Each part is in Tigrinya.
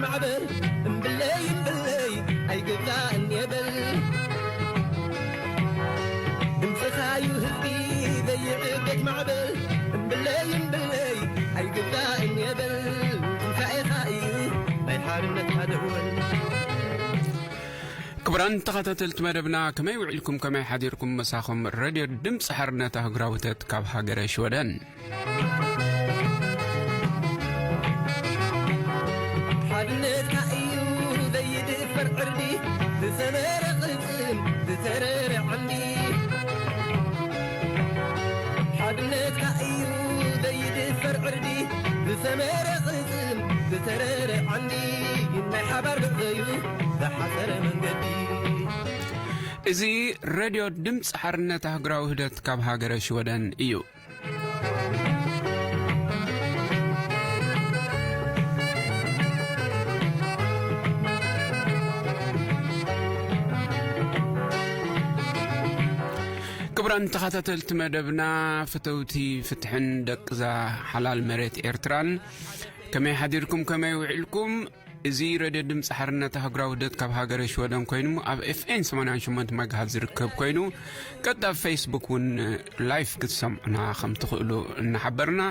ማዕበል እምብለይ እምብለይ ኣይግባእን የበል። ድምፅኻዩ ህዝቢ ዘይዕገት ማዕበል እምብለይ እምብለይ ኣይግባእን የበል። ትንሳኤኻ እዩ ናይ ሓርነትና ደወል። ክቡራን ተኸታተልቲ መደብና፣ ከመይ ውዒልኩም፣ ከመይ ሓዲርኩም? መሳኹም ሬድዮ ድምፂ ሓርነት ኣህጉራዊ ህደት ካብ ሃገረ ሽወደን። ሓድነትካ እዩ ዘይድፈር ዕርዲ፣ ዝሰመረ ቅልጽም፣ ዝተረረ ዓንዲ። ሓድነትካ እዩ ዘይድፈር ዕርዲ፣ ዝሰመረ ቅልጽም፣ ዝተረረ ዓንዲ። ናይ ሓባር ጉዕዞ እዩ ዝሓጸረ መንገዲ። እዚ ሬድዮ ድምፂ ሓርነት ኣህጉራዊ ህደት ካብ ሃገረ ሽወደን እዩ። ክቡራን ተኸታተልቲ መደብና፣ ፈተውቲ ፍትሕን ደቅዛ ሓላል መሬት ኤርትራን፣ ከመይ ሓዲርኩም? ከመይ ውዒልኩም? እዚ ሬድዮ ድምፂ ሓርነት ኣህጉራዊ ህደት ካብ ሃገረ ሽወደን ኮይኑ፣ ኣብ ኤፍኤም ሰማንያን ሸሞንተ መጋሃት ዝርከብ ኮይኑ፣ ቀጥታ ኣብ ፌስቡክ እውን ላይፍ ክትሰምዑና ከም ትኽእሉ እናሓበርና፣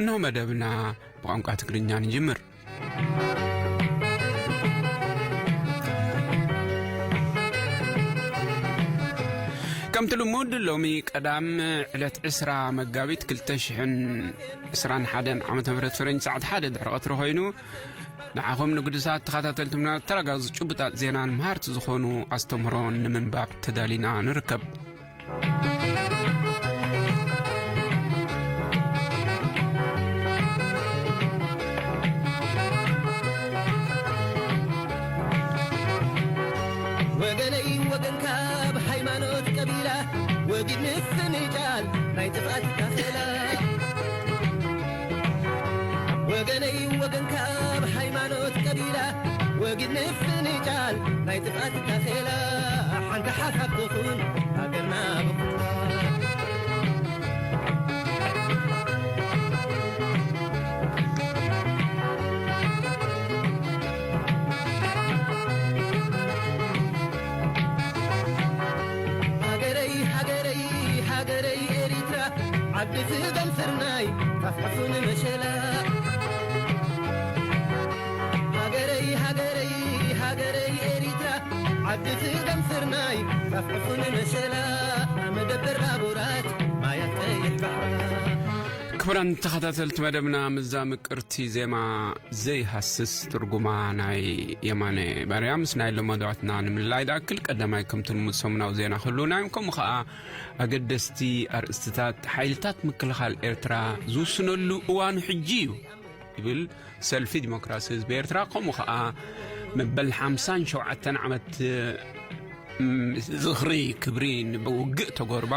እንሆ መደብና ብቋንቋ ትግርኛ ንጅምር። ከምቲ ልሙድ፣ ሎሚ ቀዳም ዕለት ዕስራ መጋቢት ክልተ ሽሕን ዕስራን ሓደን ዓመተ ምህረት ፈረንጂ ሰዓት ሓደ ድሕሪ ቀትሪ ኮይኑ፣ ንዓኹም ንግዱሳት ተኸታተልትና ተረጋግጹ ጭቡጣት ዜናን መሃርቲ ዝኾኑ ኣስተምህሮን ንምንባብ ተዳሊና ንርከብ። ወገነይ ወገንካ ብሃይማኖት ቀቢላ፣ ወጊድ ምፍንጫል ናይ ጥፍኣት ታኼላ። ወገነይ ወገንካ ብሃይማኖት ቀቢላ፣ ወጊድ ምፍንጫል ናይ ጥፍኣት ታኼላ። ሓንቲ ሓሳብ ትኹን ሃገርና ብኹላ። ሃገረይ፣ ሃገረይ፣ ሃገረይ ኤሪትራ፣ ዓዲ ስገም ስርናይ፣ ጣፍ ዕፉን መሸላ። ሃገረይ፣ ሃገረይ፣ ሃገረይ ኤሪትራ፣ ዓዲ ስገም ስርናይ፣ ጣፍ ዕፉን መሸላ። መደበር ባቡራት፣ ማያት ቀይሕ ባሕራ። ክቡራን ተኸታተልቲ መደብና፣ ምስዛ ምቅርቲ ዜማ ዘይሃስስ ትርጉማ ናይ የማነ ባርያ ምስ ናይ ሎማዶ ኣሕዋትና ንምልላይ ዝኣክል፣ ቀዳማይ ከምቲ ልሙድ ሰሙናዊ ዜና ክህልውና እዮም። ከምኡ ኸኣ ኣገደስቲ ኣርእስትታት፣ ሓይልታት ምክልኻል ኤርትራ ዝውስነሉ እዋኑ ሕጂ እዩ ይብል ሰልፊ ዲሞክራሲ ህዝቢ ኤርትራ። ከምኡ ኸኣ መበል ሓምሳን ሸውዓተን ዓመት፣ ም፣ ዝኽሪ ክብሪ ንውግእ ተጎርባ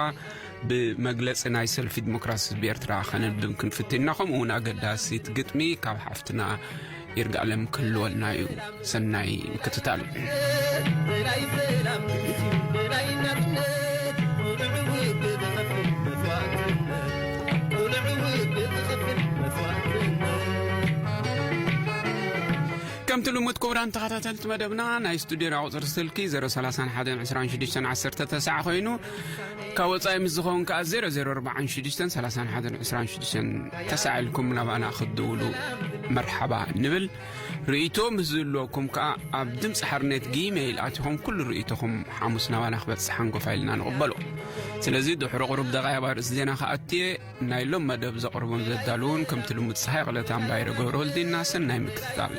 ብመግለጺ ናይ ሰልፊ ዲሞክራሲ ህዝቢ ኤርትራ ከነንብብ ክንፍትን ኢና። ከምኡ እውን ኣገዳሲት ግጥሚ ካብ ሓፍትና ይርጋለም ክህልወልና እዩ። ሰናይ ምክትታል። ከምቲ ልሙድ ክቡራን ተኸታተልቲ መደብና፣ ናይ ስቱዲዮና ቁጽሪ ስልኪ ዜሮ ሰላሳን ሓደን ዕስራን ሽዱሽተን ዓሰርተ ተስዓ ኮይኑ፣ ካብ ወጻኢ ምስ ዝኸውን ከኣ ዜሮ ዜሮ ኣርባዓን ሽዱሽተን ሰላሳን ሓደን ዕስራን ሽዱሽተን ተስዓ ኢልኩም ናባና ክትድውሉ መርሓባ ንብል። ርእይቶ ምስ ዝህልወኩም ከኣ ኣብ ድምፂ ሓርነት ጊሜይል ኣቲኹም ኩሉ ርእይቶኹም ሓሙስ ናባና ክበጽሕ ሓንጎፋ ኢልና ንቕበሎ። ስለዚ ድሕሪ ቁሩብ ደቓይቕ ኣብ ኣርእስቲ ዜና ክኣትየ፣ ናይ ሎም መደብ ዘቕርቦን ዘዳልውን ከምቲ ልሙድ ፀሃይ ቕለት ኣምባይረ ገብረ ወልዲና። ሰናይ ምክትታል።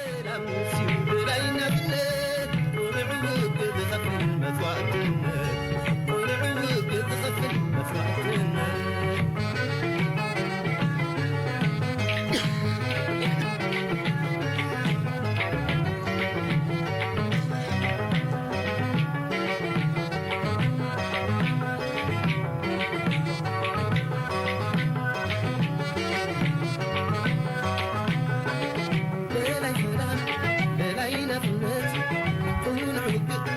ደላይ ሰላም፣ ደላይ ናጽነት፣ ጽኑዕ ውግእ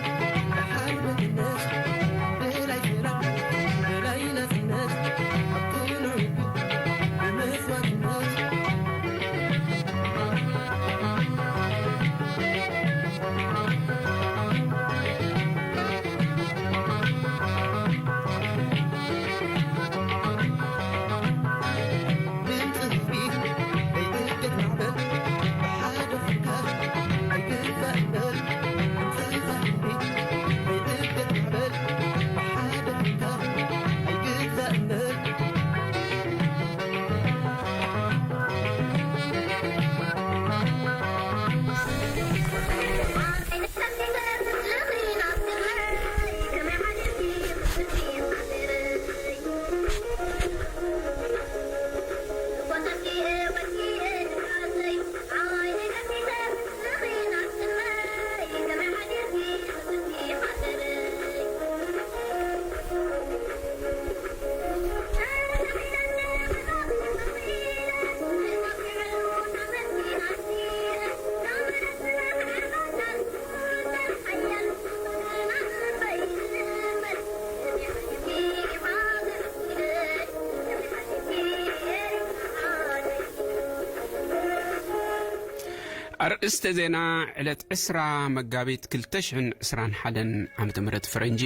ኣርእስተ ዜና ዕለት ዕስራ መጋቢት ክልተ ሽሕን ዕስራን ሓደን ዓመተ ምህረት ፈረንጂ።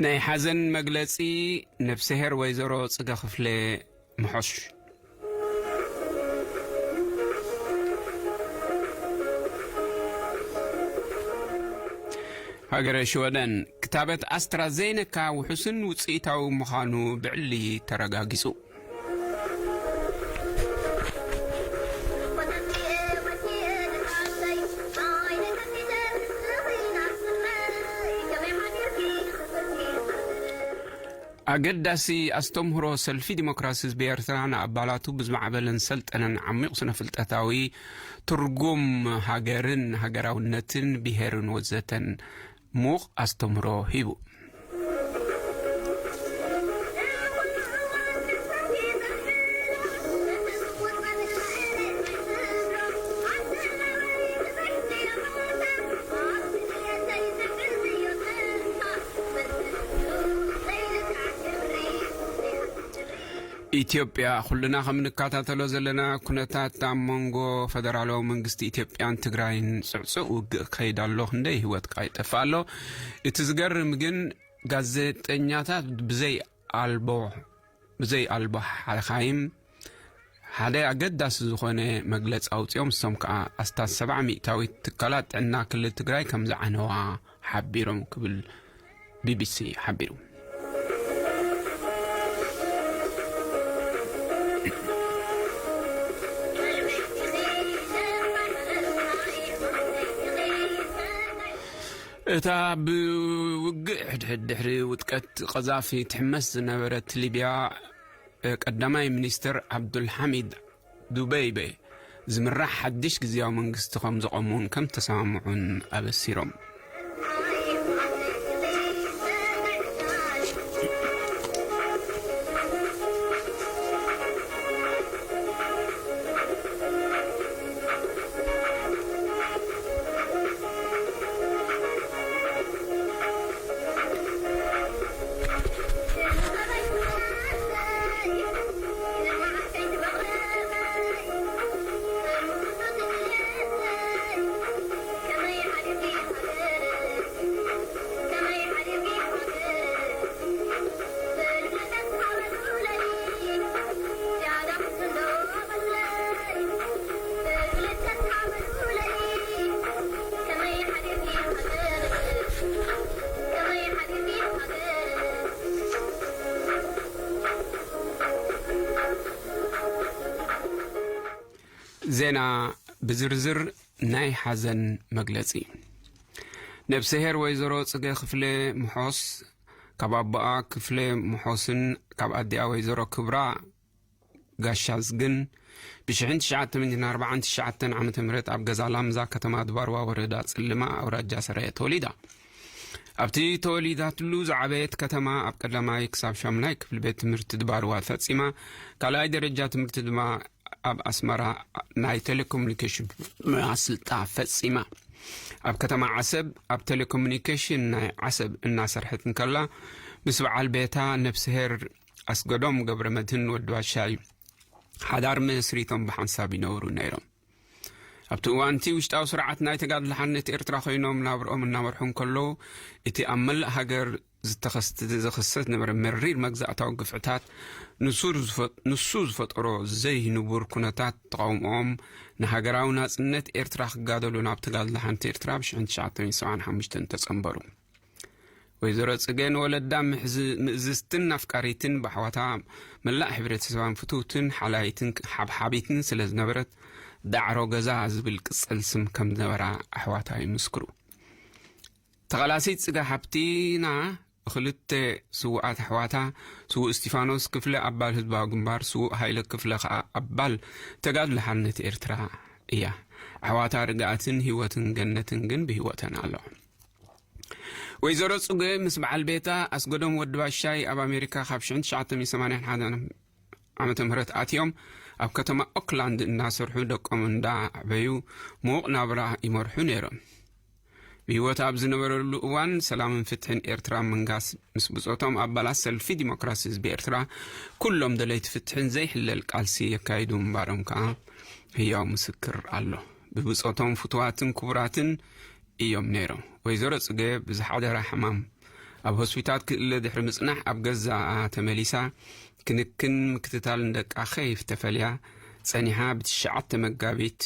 ናይ ሓዘን መግለጺ ነፍስሄር ወይዘሮ ጽገ ክፍለ ምሖሽ። ሃገረ ሽወደን ክታበት ኣስትራዜነካ ውሑስን ውጽኢታዊ ምዃኑ ብዕሊ ተረጋጊጹ። ኣገዳሲ ኣስተምህሮ ሰልፊ ዲሞክራሲ ህዝቢ ኤርትራ ንኣባላቱ ብዝማዕበለን ሰልጠነን ዓሚቕ ስነ-ፍልጠታዊ ትርጉም ሃገርን ሃገራውነትን ብሄርን ወዘተን ምዉቕ ኣስተምህሮ ሂቡ። ኢትዮጵያ፣ ኩልና ከም እንከታተሎ ዘለና ኩነታት ኣብ መንጎ ፈደራላዊ መንግስቲ ኢትዮጵያን ትግራይን ጽዕጹዕ ውግእ ክኸይድ ኣሎ፣ ክንደይ ህይወት ከኣ ይጠፍእ ኣሎ። እቲ ዝገርም ግን ጋዜጠኛታት ብዘይ ኣልቦ፣ ብዘይ ኣልቦ ሓኻይም ሓደ ኣገዳሲ ዝኾነ መግለጺ ኣውጺኦም፣ እሶም ከኣ ኣስታት ሰብዓ ሚእታዊት ትካላት ጥዕና ክልል ትግራይ ከም ዝዓነዋ ሓቢሮም ክብል ቢቢሲ ሓቢሩ። እታ ብውግእ ሕድሕድ ድሕሪ ውድቀት ቀዛፊ ትሕመስ ዝነበረት ሊብያ ቀዳማይ ሚኒስትር ዓብዱልሓሚድ ዱበይበ ዝምራሕ ሓድሽ ግዝያዊ መንግስቲ ከም ዘቐሙን ከም ተሰማምዑን ኣበሲሮም። ዜና ብዝርዝር። ናይ ሓዘን መግለጺ። ነብሰሄር ወይዘሮ ጽገ ክፍለ ምሖስ ካብ ኣቦኣ ክፍለ ምሖስን ካብ ኣዲኣ ወይዘሮ ክብራ ጋሻዝግን ብሽሕን ትሽዓተ ሚእትን ኣርባዓን ትሽዓተን ዓመተ ምህረት ኣብ ገዛ ላምዛ ከተማ ድባርዋ ወረዳ ጽልማ ኣውራጃ ሰራየ ተወሊዳ። ኣብቲ ተወሊዳትሉ ዝዓበየት ከተማ ኣብ ቀዳማይ ክሳብ ሻምናይ ክፍሊ ቤት ትምህርቲ ድባርዋ ፈጺማ፣ ካልኣይ ደረጃ ትምህርቲ ድማ ኣብ ኣስመራ ናይ ቴሌኮሙኒኬሽን መዋስልታ ፈጺማ። ኣብ ከተማ ዓሰብ ኣብ ቴሌኮሙኒኬሽን ናይ ዓሰብ እናሰርሐት እንከላ፣ ምስ በዓል ቤታ ነብስሄር ኣስገዶም ገብረ መድህን ወዲ ባሻይ ሓዳር መስሪቶም ብሓንሳብ ይነብሩ ነይሮም። ኣብቲ እዋን እቲ ውሽጣዊ ስርዓት ናይ ተጋድሎ ሓርነት ኤርትራ ኮይኖም ናብርኦም እናመርሑ እንከለዉ፣ እቲ ኣብ መላእ ሃገር ዝተኸስተ፣ ዝኽሰት ነበረ መሪር መግዛእታዊ ግፍዕታት ንሱ ዝፈ-፣ ንሱ ዝፈጠሮ ዘይንቡር ኩነታት ተቓውሞኦም ንሃገራዊ ናጽነት ኤርትራ ክጋደሉ ናብ ተጋድሎ ሓርነት ኤርትራ ብ ሽሕን ትሽዓተ ሚእትን ሰብዓን ሓሙሽተን ተጸንበሩ። ወይዘሮ ጽገ ንወለዳ ምሕዝ-፣ ምእዝዝትን ኣፍቃሪትን ብኣሕዋታ መላእ ሕብረተሰባን ፍትውትን ሓላይትን ሓብሓቢትን ስለ ዝነበረት ዳዕሮ ገዛ ዝብል ቅጽል ስም ከም ዝነበራ ኣሕዋታ ይምስክሩ። ተቓላሲት ጽገ ሓብቲና ብክልተ ስዉኣት ኣሕዋታ፣ ስዉእ እስቲፋኖስ ክፍለ ኣባል ህዝባዊ ግንባር፣ ስዉእ ሃይለ ክፍለ ከኣ ኣባል ተጋድሎ ሓርነት ኤርትራ እያ። ኣሕዋታ ርግኣትን ህይወትን ገነትን ግን ብህይወተን ኣለዋ። ወይዘሮ ጽገ ምስ በዓል ቤታ ኣስገዶም ወዲ ባሻይ ኣብ ኣሜሪካ ካብ ሽሕን ትሽዓተ ሚእትን ሰማንያን ሓደን ዓመተ ምህረት ኣትዮም ኣብ ከተማ ኦክላንድ እናሰርሑ ደቆም እንዳዕበዩ ምዉቕ ናብራ ይመርሑ ነይሮም። ብህይወት ኣብ ዝነበረሉ እዋን ሰላምን ፍትሕን ኤርትራ ምንጋስ ምስ ብጾቶም ኣባላት ሰልፊ ዲሞክራሲ ህዝቢ ኤርትራ ኩሎም ደለይቲ ፍትሕን ዘይሕለል ቃልሲ የካይዱ ምንባሮም ከኣ ህያው ምስክር ኣሎ። ብብጾቶም ፍቱዋትን ክቡራትን እዮም ነይሮም። ወይዘሮ ጽገ ብዝሓደራ ሕማም ኣብ ሆስፒታል ክእለ ድሕሪ ምጽናሕ ኣብ ገዛኣ ተመሊሳ ክንክን ምክትታል ንደቃ ከይፍ ተፈልያ ጸኒሓ ብትሽዓተ መጋቢት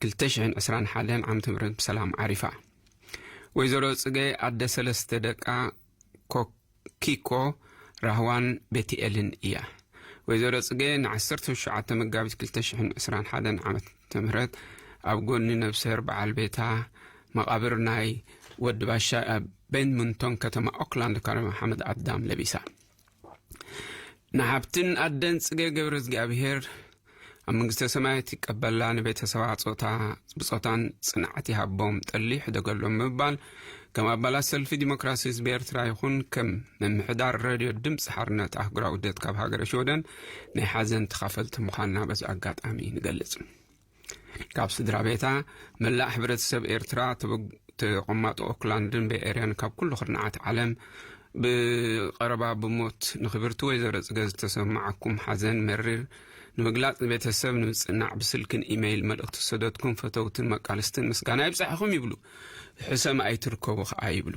ክልተ ሽሕን ዕስራን ሓደን ዓመተ ምህረት ብሰላም ዓሪፋ። ወይዘሮ ጽገ ኣደ ሰለስተ ደቃ ኮ-፣ ኪኮ፣ ራህዋን ቤትኤልን እያ። ወይዘሮ ጽገ ንዓሰርተ ትሽዓተ መጋቢት ክልተ ሽሕን ዕስራን ሓደን ዓመተ ምህረት ኣብ ጎኒ ነብስሄር በዓል ቤታ መቓብር ናይ ወዲ ባሻ ኣብ ቤድሞንቶን ከተማ ኦክላንድ ካርማ ሓመድ ኣዳም ለቢሳ። ንሓብትን ኣደን ጽገ ገብረ እግዚኣብሔር ኣብ መንግስተ ሰማያት ይቀበላ፣ ንቤተሰባ ጾታ ብጾታን ጽንዓት ይሃቦም፣ ጠሊ ይሕደገሎም ብምባል ከም ኣባላት ሰልፊ ዲሞክራሲ ህዝቢ ኤርትራ ይኹን ከም ምምሕዳር ሬድዮ ድምፂ ሓርነት ኣህጉራዊ ውህደት ካብ ሃገረ ሽወደን ናይ ሓዘን ተኻፈልቲ ምዃንና በዚ ኣጋጣሚ ንገልጽ። ካብ ስድራ ቤታ፣ መላእ ሕብረተሰብ ኤርትራ፣ ተበግ-፣ ተቐማጦ ኦክላንድን ቤይ ኤርያን ካብ ኩሉ ኩርናዓት ዓለም ብቐረባ ብሞት ንክብርቲ ወይዘሮ ጽገ ዝተሰማዓኩም ሓዘን መሪር ንምግላጽ ንቤተሰብ ንምጽናዕ ብስልክን ኢሜይል መልእኽቲ ዝሰደድኩም ፈተውትን መቃልስትን ምስጋና ይብጻሕኹም ይብሉ። ሕሰም ኣይትርከቡ ኸኣ ይብሉ።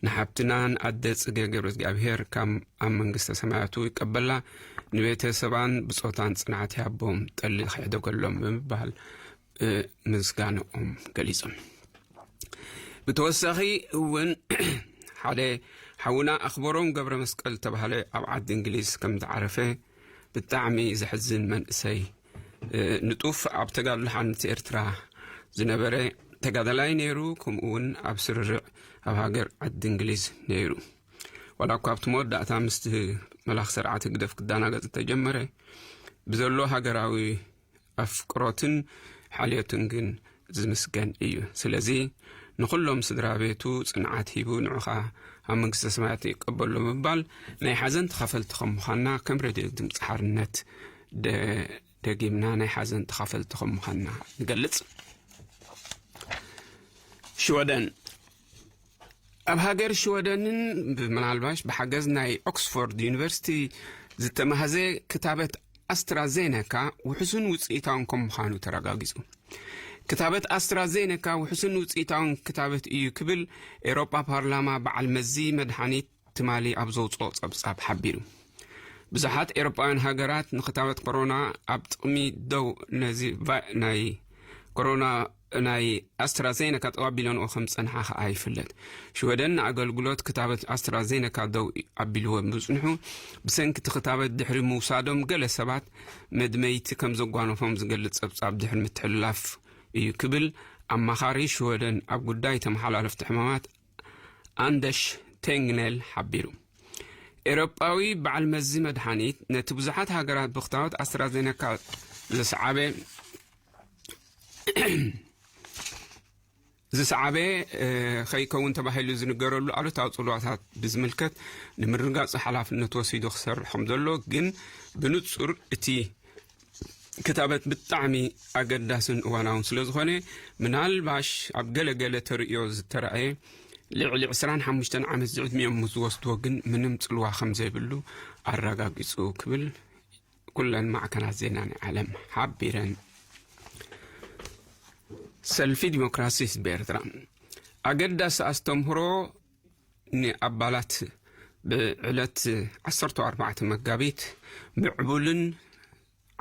ንሓብትናን ኣደ ጽገ ገብረ እግዚኣብሔር ካብ ኣብ መንግስተ ሰማያቱ ይቀበላ፣ ንቤተሰባን ብጾታን ጽንዓት ይሃቦም፣ ጠሊ ይሕደገሎም ብምባል፣ እ፣ ምስጋንኦም ገሊጾም። ብተወሳኺ እውን ሓደ ሓውና ኣኽበሮም ገብረ መስቀል ዝተባህለ ኣብ ዓዲ እንግሊዝ ከም ዝዓረፈ ብጣዕሚ ዘሕዝን መንእሰይ፣ እ፣ ንጡፍ ኣብ ተጋድሎ ሓርነት ኤርትራ ዝነበረ ተጋዳላይ ነይሩ፣ ከምኡ እውን ኣብ ስርርዕ ኣብ ሃገር ዓዲ እንግሊዝ ነይሩ። ዋላ እኳ ኣብቲ መወዳእታ ምስቲ መላኽ ስርዓት ህግደፍ ክዳናገጽ እንተጀመረ፣ ብዘሎ ሃገራዊ ኣፍቅሮትን ሓልዮትን ግን ዝምስገን እዩ። ስለዚ ንኹሎም ስድራ ቤቱ ጽንዓት ሂቡ ንዑኻ ኣብ መንግስተ ሰማያት ይቀበሎ ምባል ናይ ሓዘን ተኻፈልቲ ከም ምዃንና ከም ሬድዮ ድምፂ ሓርነት ደ-፣ ደጊምና ናይ ሓዘን ተኻፈልቲ ከም ምዃንና ንገልጽ። ሽወደን። ኣብ ሃገር ሽወደንን ብ-፣ ምናልባሽ ብሓገዝ ናይ ኦክስፎርድ ዩኒቨርሲቲ ዝተማህዘ ክታበት ኣስትራዜነካ ውሑስን ውፅኢታውን ከም ምዃኑ ተረጋጊጹ። ክታበት ኣስትራዜነካ ውሑስን ውፅኢታውን ክታበት እዩ ክብል ኤሮጳ ፓርላማ በዓል መዚ መድሓኒት ትማሊ ኣብ ዘውፅኦ ጸብጻብ ሓቢሩ። ብዙሓት ኤሮጳውያን ሃገራት ንክታበት ኮሮና ኣብ ጥቕሚ ደው ነዚ ቫ-፣ ናይ ኮሮና ናይ ኣስትራዜነካ ጠው ኣቢለንኦ ከም ዝጸንሓ ከኣ ይፍለጥ። ሽወደን ንኣገልግሎት ክታበት ኣስትራዜነካ ደው ኣቢልዎ ብምጽንሑ፣ ብሰንኪ እቲ ክታበት ድሕሪ ምውሳዶም ገለ ሰባት መድመይቲ ከም ዘጓነፎም ዝገልጽ ጸብጻብ ድሕሪ ምትሕልላፍ እዩ ክብል ኣማኻሪ ሽወደን ኣብ ጉዳይ ተመሓላለፍቲ ሕማማት ኣንደሽ ቴንግኔል ሓቢሩ። ኤውሮጳዊ በዓል መዚ መድሓኒት ነቲ ብዙሓት ሃገራት ብክታበት ኣስትራዜነካ ዝሰዓበ ዝሰዓበ፣ እ፣ ከይከውን ተባሂሉ ዝንገረሉ ኣሉታዊ ጽልዋታት ብዝምልከት ንምርግጋጹ ሓላፍነት ወሲዱ ክሰርሕ ከም ዘሎ ግን ብንጹር እቲ ክታበት ብጣዕሚ ኣገዳስን እዋናውን ስለ ዝኾነ፣ ምናልባሽ ኣብ ገለ ገለ ተርእዮ ዝተራእየ ልዕሊ ዕስራን ሓሙሽተን ዓመት ዝዕድሚኦም ምስ ዝወስድዎ ግን ምንም ጽልዋ ከም ዘይብሉ ኣረጋጊጹ ክብል ኩለን ማዕከናት ዜና ናይ ዓለም ሓቢረን። ሰልፊ ዲሞክራሲ ህዝቢ ኤርትራ ኣገዳሲ ኣስተምህሮ ንኣባላት ብዕለት ዓሰርተ ኣርባዕተ መጋቢት ምዕቡልን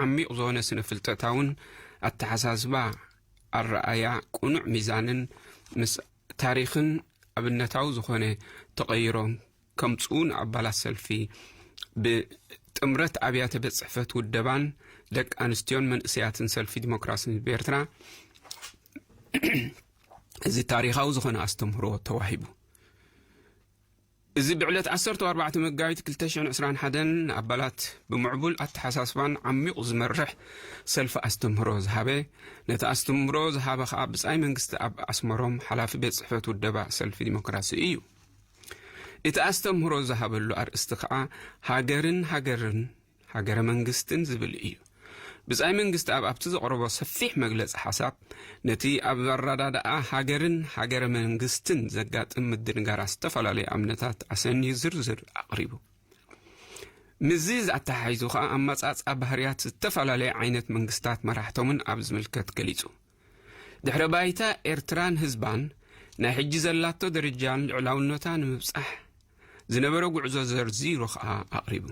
ዓሚቕ ዝኾነ ስነ ፍልጠታውን ኣተሓሳስባ ኣረኣያ ቅኑዕ ሚዛንን ምስ ታሪኽን ኣብነታዊ ዝኾነ ተቐይሮ ከምጽኡ ንኣባላት ሰልፊ ብጥምረት ኣብያተ ቤት ጽሕፈት ውደባን ደቂ ኣንስትዮን መንእሰያትን ሰልፊ ዲሞክራሲ ህዝቢ ኤርትራ እዚ ታሪኻዊ ዝኾነ ኣስተምህሮ ተዋሂቡ። እዚ ብዕለት ዓሰርተ ኣርባዕተ መጋቢት ክልተ ሽሕን ዕስራን ሓደን ንኣባላት ብምዕቡል ኣተሓሳስባን ዓሚቑ ዝመርሕ ሰልፊ ኣስተምህሮ ዝሃበ፣ ነቲ ኣስተምህሮ ዝሃበ ከኣ ብጻይ መንግስቲ ኣብ ኣስመሮም ሓላፊ ቤት ጽሕፈት ውደባ ሰልፊ ዲሞክራሲ እዩ። እቲ ኣስተምህሮ ዝሃበሉ ኣርእስቲ ከኣ ሃገርን ሃገርን ሃገረ መንግስትን ዝብል እዩ። ብጻይ መንግስቲ ኣብ ኣብቲ ዘቕረቦ ሰፊሕ መግለጺ ሓሳብ፣ ነቲ ኣብ ኣረዳድኣ ሃገርን ሃገረ መንግስትን ዘጋጥም ምድንጋራት ዝተፈላለዩ ኣብነታት ኣሰንዩ ዝርዝር ኣቕሪቡ። ምስዚ ኣተሓሒዙ ከኣ ኣመጻጽኣ ባህርያት ዝተፈላለየ ዓይነት መንግስታት መራሕቶምን ኣብ ዝምልከት ገሊጹ። ድሕረ ባይታ ኤርትራን ህዝባን፣ ናይ ሕጂ ዘላቶ ደረጃን ልዕላውነታ ንምብጻሕ ዝነበረ ጉዕዞ ዘርዚሩ ከኣ ኣቕሪቡ።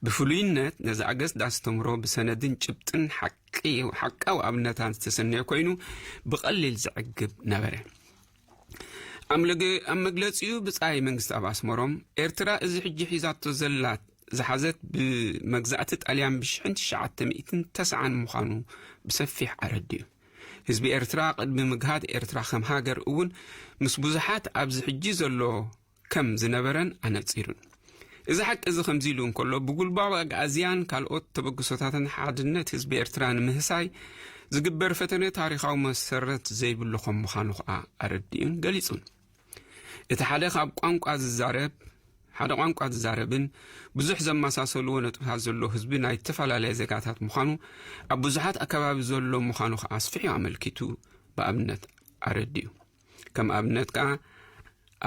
ብፍሉይነት ነዚ ኣገስዳ ኣስተምሮ ብሰነድን ጭብጥን ሓቂ-፣ ሓቃዊ ኣብነታት ዝተሰነየ ኮይኑ ብቐሊል ዘዕግብ ነበረ። ኣብ ለገ-፣ ኣብ መግለጺኡ ብጻይ መንግስቲ ኣብ ኣስመሮም፣ ኤርትራ እዚ ሕጂ ሒዛቶ ዘላ ዝሓዘት ብመግዛእቲ ጣልያን ብሽሕን ትሽዓተ ሚእትን ተስዓን ምዃኑ ብሰፊሕ ኣረዲኡ። ህዝቢ ኤርትራ ቅድሚ ምግሃድ ኤርትራ ከም ሃገር እውን ምስ ብዙሓት ኣብዚ ሕጂ ዘሎ ከም ዝነበረን ኣነጺሩን። እዚ ሓቂ እዚ ከምዚ ኢሉ እንከሎ፣ ብጉልባብ ኣግኣዝያን ካልኦት ተበግሶታትን ሓድነት ህዝቢ ኤርትራ ንምህሳይ ዝግበር ፈተነ ታሪኻዊ መሰረት ዘይብሉ ከም ምዃኑ ከኣ ኣረዲኡን ገሊጹን። እቲ ሓደ ካብ ቋንቋ ዝዛረብ፣ ሓደ ቋንቋ ዝዛረብን ብዙሕ ዘመሳሰልዎ ነጥብታት ዘሎ ህዝቢ ናይ ዝተፈላለየ ዜጋታት ምዃኑ፣ ኣብ ብዙሓት ኣከባቢ ዘሎ ምዃኑ ከኣ ኣስፊሑ ኣመልኪቱ ብኣብነት ኣረዲኡ። ከም ኣብነት ከኣ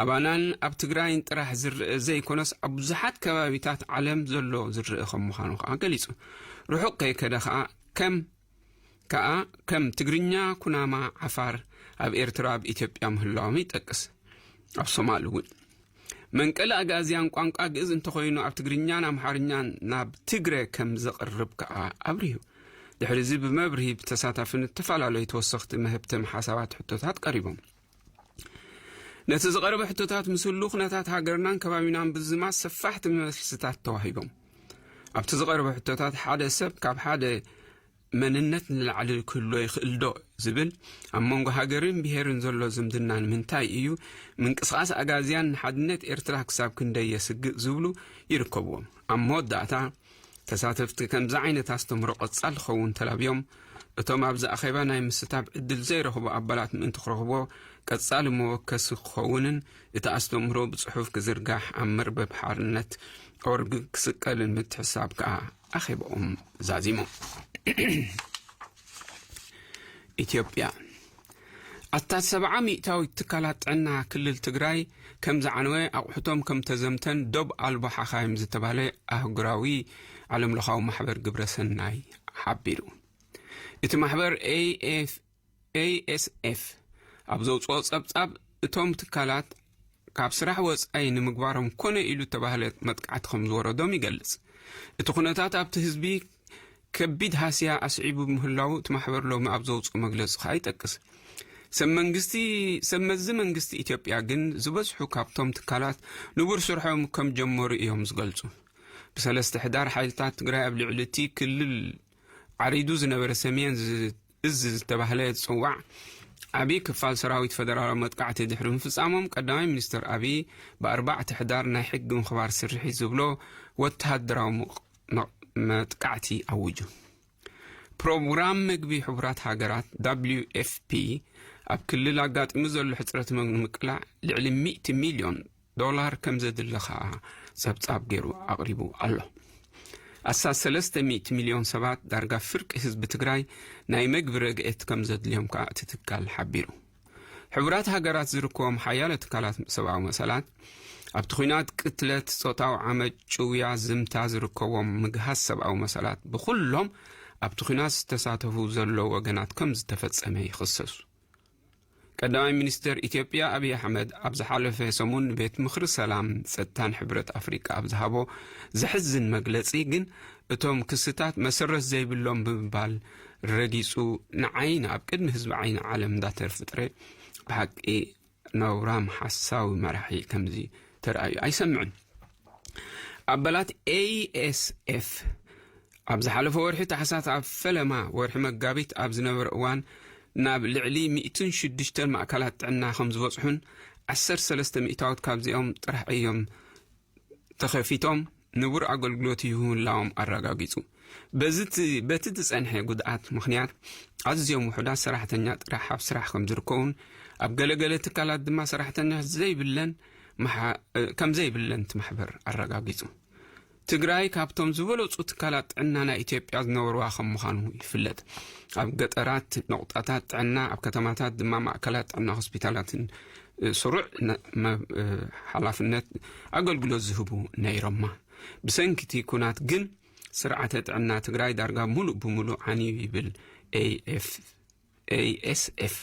ኣባናን ኣብ ትግራይን ጥራሕ ዝረአ ዘይኮነስ ኣብ ብዙሓት ከባቢታት ዓለም ዘሎ ዝረአ ከም ምዃኑ ከኣ ገሊጹ። ርሑቕ ከይከደ ከኣ ከም፣ ከኣ ከም ትግርኛ፣ ኩናማ፣ ዓፋር ኣብ ኤርትራ ኣብ ኢትዮጵያ ምህላዎም ይጠቅስ። ኣብ ሶማል እውን። መንቀሊ ኣግኣዝያን ቋንቋ ግእዝ እንተኾይኑ ኣብ ትግርኛን ኣምሓርኛን ናብ ትግረ ከም ዘቕርብ ከኣ ኣብሪሁ። ድሕሪ እዚ ብመብርሂ ብተሳታፍን ዝተፈላለዩ ተወሰኽቲ መህብተም ሓሳባት ሕቶታት ቀሪቦም። ነቲ ዝቐረበ ሕቶታት ምስ ህሉ ኩነታት ሃገርናን ከባቢናን ብዝማስ ሰፋሕቲ መልስታት ተዋሂቦም። ኣብቲ ዝቐረበ ሕቶታት ሓደ ሰብ ካብ ሓደ መንነት ንላዕሊ ክህሎ ይኽእል ዶ ዝብል፣ ኣብ መንጎ ሃገርን ብሄርን ዘሎ ዝምድና ንምንታይ እዩ፣ ምንቅስቓስ ኣጋዝያን ንሓድነት ኤርትራ ክሳብ ክንደይ የስግእ ዝብሉ ይርከብዎም። ኣብ መወዳእታ ተሳተፍቲ ከምዚ ዓይነት ኣስተምህሮ ቀጻሊ ክኸውን ተላብዮም፣ እቶም ኣብዚ ኣኼባ ናይ ምስታፍ ዕድል ዘይረኽቡ ኣባላት ምእንቲ ክረኽብዎ ቀጻሊ መወከሲ ክኸውንን እቲ ኣስተምህሮ ብጽሑፍ ክዝርጋሕ ኣብ መርበብ ሓርነት ኦርግ ክስቀልን ምትሕሳብ ከኣ ኣኼባኦም ዛዚሞም። ኢትዮጵያ። ኣስታት ሰብዓ ሚእታዊት ትካላት ጥዕና ክልል ትግራይ ከም ዝዓነወ ኣቑሑቶም ከም ተዘምተን ዶብ ኣልቦ ሓኻይም ዝተባህለ ኣህጉራዊ ዓለምለኻዊ ማሕበር ግብረ ሰናይ ሓቢሩ። እቲ ማሕበር ኤ ኤፍ፣ ኤ ኤስ ኤፍ ኣብ ዘውፅኦ ጸብጻብ እቶም ትካላት ካብ ስራሕ ወጻኢ ንምግባሮም ኮነ ኢሉ ዝተባህለ መጥቃዕቲ ከም ዝወረዶም ይገልጽ። እቲ ኩነታት ኣብቲ ህዝቢ ከቢድ ሃስያ ኣስዒቡ ምህላዉ እቲ ማሕበር ሎሚ ኣብ ዘውፅኦ መግለጺ ከኣ ይጠቅስ። ሰብ መንግስቲ፣ ሰብ መዚ መንግስቲ ኢትዮጵያ ግን ዝበዝሑ ካብቶም ትካላት ንቡር ስርሖም ከም ጀመሩ እዮም ዝገልጹ። ብሰለስተ ሕዳር ሓይልታት ትግራይ ኣብ ልዕሊ እቲ ክልል ዓሪዱ ዝነበረ ሰሜን ዝ-፣ እዝ ዝተባህለ ዝጽዋዕ ዓቢ ክፋል ሰራዊት ፈደራላዊ መጥቃዕቲ ድሕሪ ምፍጻሞም ቀዳማይ ሚኒስትር ኣብይ ብኣርባዕተ ሕዳር ናይ ሕጊ ምኽባር ስርሒት ዝብሎ ወተሃደራዊ ምቕ-፣ መ-፣ መጥቃዕቲ ኣውጁ። ፕሮግራም ምግቢ ሕቡራት ሃገራት፣ ደብሊዩ ኤፍ ፒ፣ ኣብ ክልል ኣጋጢሙ ዘሎ ሕጽረት ምግቢ ንምቅላዕ ልዕሊ ሚእቲ ሚልዮን ዶላር ከም ዘድሊ ከኣ ጸብጻብ ገይሩ ኣቕሪቡ ኣሎ። ኣስታት ሰለስተ ሚእቲ ሚልዮን ሰባት፣ ዳርጋ ፍርቂ ህዝቢ ትግራይ፣ ናይ ምግቢ ረድኤት ከም ዘድልዮም ከኣ እቲ ትካል ሓቢሩ። ሕቡራት ሃገራት ዝርከቦም ሓያለ ትካላት ሰብኣዊ መሰላት፣ ኣብቲ ኲናት ቅትለት፣ ጾታዊ ዓመጽ፣ ጭውያ፣ ዝምታ ዝርከቦም ምግሃስ ሰብኣዊ መሰላት ብኹሎም ኣብቲ ኲናት ዝተሳተፉ ዘለዉ ወገናት ከም ዝተፈጸመ ይኽሰሱ። ቀዳማይ ሚኒስትር ኢትዮጵያ ኣብይ ኣሕመድ ኣብ ዝሓለፈ ሰሙን ንቤት ምኽሪ ሰላም ጸጥታን ሕብረት ኣፍሪቃ ኣብ ዝሃቦ ዘሕዝን መግለጺ ግን እቶም ክስታት መሰረት ዘይብሎም ብምባል ረጊጹ፣ ንዓይን ኣብ ቅድሚ ህዝቢ ዓይኒ ዓለም እንዳተፈጥረ ብሓቂ ነውራም ሓሳዊ መራሒ ከምዚ ተራእዩ ኣይሰምዕን። ኣባላት ኤ ኤስ ኤፍ ኣብ ዝሓለፈ ወርሒ ታሕሳስ ኣብ ፈለማ ወርሒ መጋቢት ኣብ ዝነበረ እዋን ናብ ልዕሊ ሚእትን ሽዱሽተን ማእከላት ጥዕና ከም ዝበጽሑን ዓሰርተ ሰለስተ ሚእታዊት ካብዚኦም ጥራሕ እዮም ተኸፊቶም ንቡር ኣገልግሎት ይህቡ ምህላዎም ኣረጋጊጹ። በዚ ት-፣ በቲ ዝጸንሐ ጉድኣት ምኽንያት ኣዝዮም ውሑዳት ሰራሕተኛ ጥራሕ ኣብ ስራሕ ከም ዝርከቡን ኣብ ገለገለ ትካላት ድማ ሰራሕተኛ ዘይብለን መሓ-፣ ከም ዘይብለን እቲ ማሕበር ኣረጋጊጹ። ትግራይ ካብቶም ዝበለፁ ትካላት ጥዕና ናይ ኢትዮጵያ ዝነበርዋ ከም ምዃኑ ይፍለጥ። ኣብ ገጠራት ነቑጣታት ጥዕና፣ ኣብ ከተማታት ድማ ማእከላት ጥዕና፣ ሆስፒታላትን ስሩዕ ሓላፍነት ኣገልግሎት ዝህቡ ነይሮማ። ብሰንኪቲ ኩናት ግን ስርዓተ ጥዕና ትግራይ ዳርጋ ሙሉእ ብሙሉእ ዓንዩ ይብል ኤኤስኤፍ።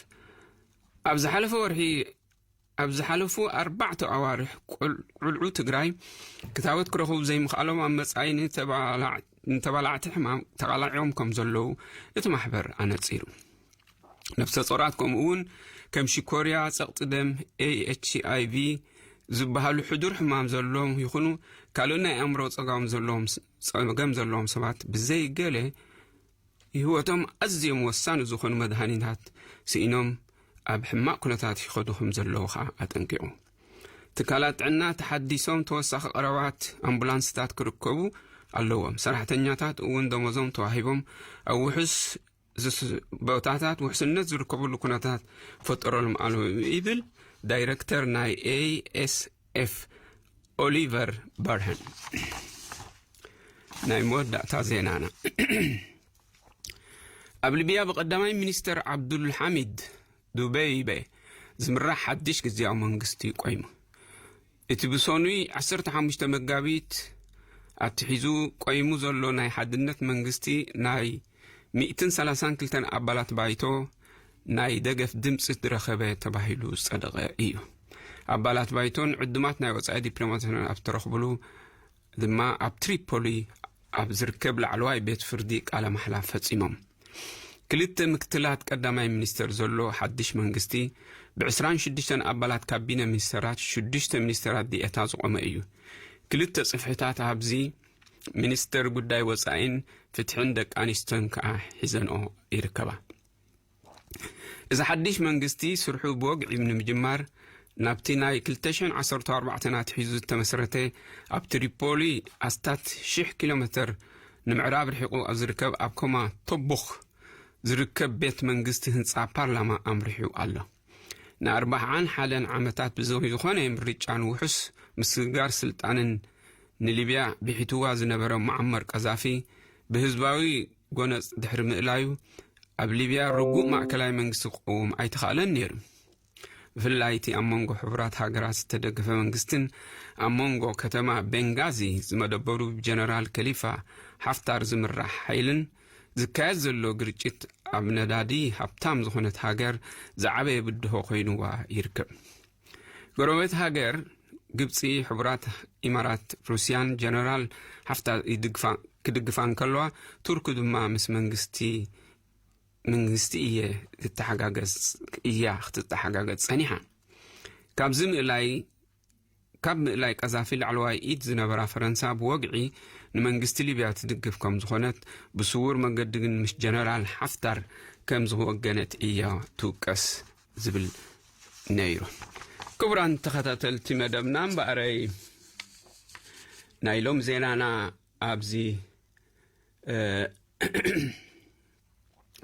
ኣብ ዝሓለፈ ወርሒ ኣብ ዝሓለፉ ኣርባዕተ ኣዋርሕ ቁልዑ ትግራይ ክታበት ክረኽቡ ዘይምኽኣሎም ኣብ መጻኢ ንተባላዕቲ ሕማም ተቓላዕዮም ከም ዘለዉ እቲ ማሕበር ኣነጺሩ። ነፍሰ ጾራት ከምኡ እውን ከም ሽኮርያ፣ ጸቕጢ ደም፣ ኤች ኣይ ቪ ዝበሃሉ ሕዱር ሕማም ዘለዎም ይኹኑ ካልእ ናይ ኣእምሮ ጸጋም ዘለዎም ጸገም ዘለዎም ሰባት ብዘይገለ ህይወቶም ኣዝዮም ወሳኒ ዝኾኑ መድሃኒታት ስኢኖም ኣብ ሕማቕ ኩነታት ይኸዱ ከም ዘለዉ ኸኣ ኣጠንቂቑ። ትካላት ጥዕና ተሓዲሶም ተወሳኺ ቀረባት ኣምቡላንስታት ክርከቡ ኣለዎም። ሰራሕተኛታት እውን ደሞዞም ተዋሂቦም ኣብ ውሑስ ቦታታት ውሕስነት ዝርከብሉ ኩነታት ፈጠረሎም ኣሎ ይብል ዳይረክተር ናይ ኤኤስኤፍ ኦሊቨር በርሀን። ናይ መወዳእታ ዜናና ኣብ ሊብያ ብቐዳማይ ሚኒስተር ዓብዱልሓሚድ ዱበይበ ዝምራሕ ሓድሽ ግዜያዊ መንግስቲ ቆይሙ። እቲ ብሰኑይ ዓሰርተ ሓሙሽተ መጋቢት ኣትሒዙ ቆይሙ ዘሎ ናይ ሓድነት መንግስቲ ናይ ሚእትን ሰላሳን ክልተን ኣባላት ባይቶ ናይ ደገፍ ድምፂ ዝረኸበ ተባሂሉ ዝጸደቐ እዩ። ኣባላት ባይቶን ዕዱማት ናይ ወጻኢ ዲፕሎማትን ኣብ ተረኽብሉ ድማ ኣብ ትሪፖሊ ኣብ ዝርከብ ላዕለዋይ ቤት ፍርዲ ቃለ ማሕላ ፈጺሞም። ክልተ ምክትላት ቀዳማይ ሚኒስተር ዘሎ ሓድሽ መንግስቲ ብ ዕስራን ሽዱሽተን ኣባላት ካቢነ ሚኒስተራት ሽዱሽተ ሚኒስተራት ዲኤታ ዝቖመ እዩ። ክልተ ጽፍሕታት ኣብዚ ሚኒስተር ጉዳይ ወጻኢን ፍትሕን ደቂ ኣንስትዮን ከኣ ሒዘንኦ ይርከባ። እዚ ሓድሽ መንግስቲ ስርሑ ብወግዒ ንምጅማር ናብቲ ናይ ክልተ ሽሕን ዓሰርተ ኣርባዕተን ኣትሒዙ ዝተመስረተ ኣብ ትሪፖሊ ኣስታት ሽሕ ኪሎ ሜተር ንምዕራብ ርሒቑ ኣብ ዝርከብ ኣብ ኮማ ቶቡኽ ዝርከብ ቤት መንግስቲ ህንጻ ፓርላማ ኣምሪሑ ኣሎ። ንኣርባዓን ሓደን ዓመታት ብዘይ ዝኾነ ምርጫን ውሑስ ምስግጋር ስልጣንን ንሊብያ ብሒትዋ ዝነበረ ሙዓመር ቀዛፊ ብህዝባዊ ጎነጽ ድሕሪ ምእላዩ ኣብ ሊብያ ርጉእ ማእከላይ መንግስቲ ክቀውም ኣይተኻእለን ነይሩ። ብፍላይ እቲ ኣብ መንጎ ሕቡራት ሃገራት ዝተደገፈ መንግስትን ኣብ መንጎ ከተማ ቤንጋዚ ዝመደበሩ ብጀነራል ከሊፋ ሓፍታር ዝምራሕ ሓይልን ዝካየድ ዘሎ ግርጭት ኣብ ነዳዲ ሃብታም ዝኾነት ሃገር ዝዓበየ ብድሆ ኮይኑዋ ይርከብ። ጎረቤት ሃገር ግብፂ፣ ሕቡራት ኢማራት፣ ሩስያን ጀነራል ሓፍታር ይድግፋ ክድግፋ እንከለዋ ቱርክ ድማ ምስ መንግስቲ መንግስቲ እየ ትተሓጋገዝ እያ ክትተሓጋገዝ ጸኒሓ። ካብዚ ምእላይ ካብ ምእላይ ቀዛፊ ላዕለዋይ ኢድ ዝነበራ ፈረንሳ ብወግዒ ንመንግስቲ ሊብያ ትድግፍ ከም ዝኾነት ብስውር መገዲ ግን ምስ ጀነራል ሓፍታር ከም ዝወገነት እያ ትውቀስ ዝብል ነይሩ። ክቡራን ተኸታተልቲ መደብና እምበኣረይ ናይ ሎም ዜናና ኣብዚ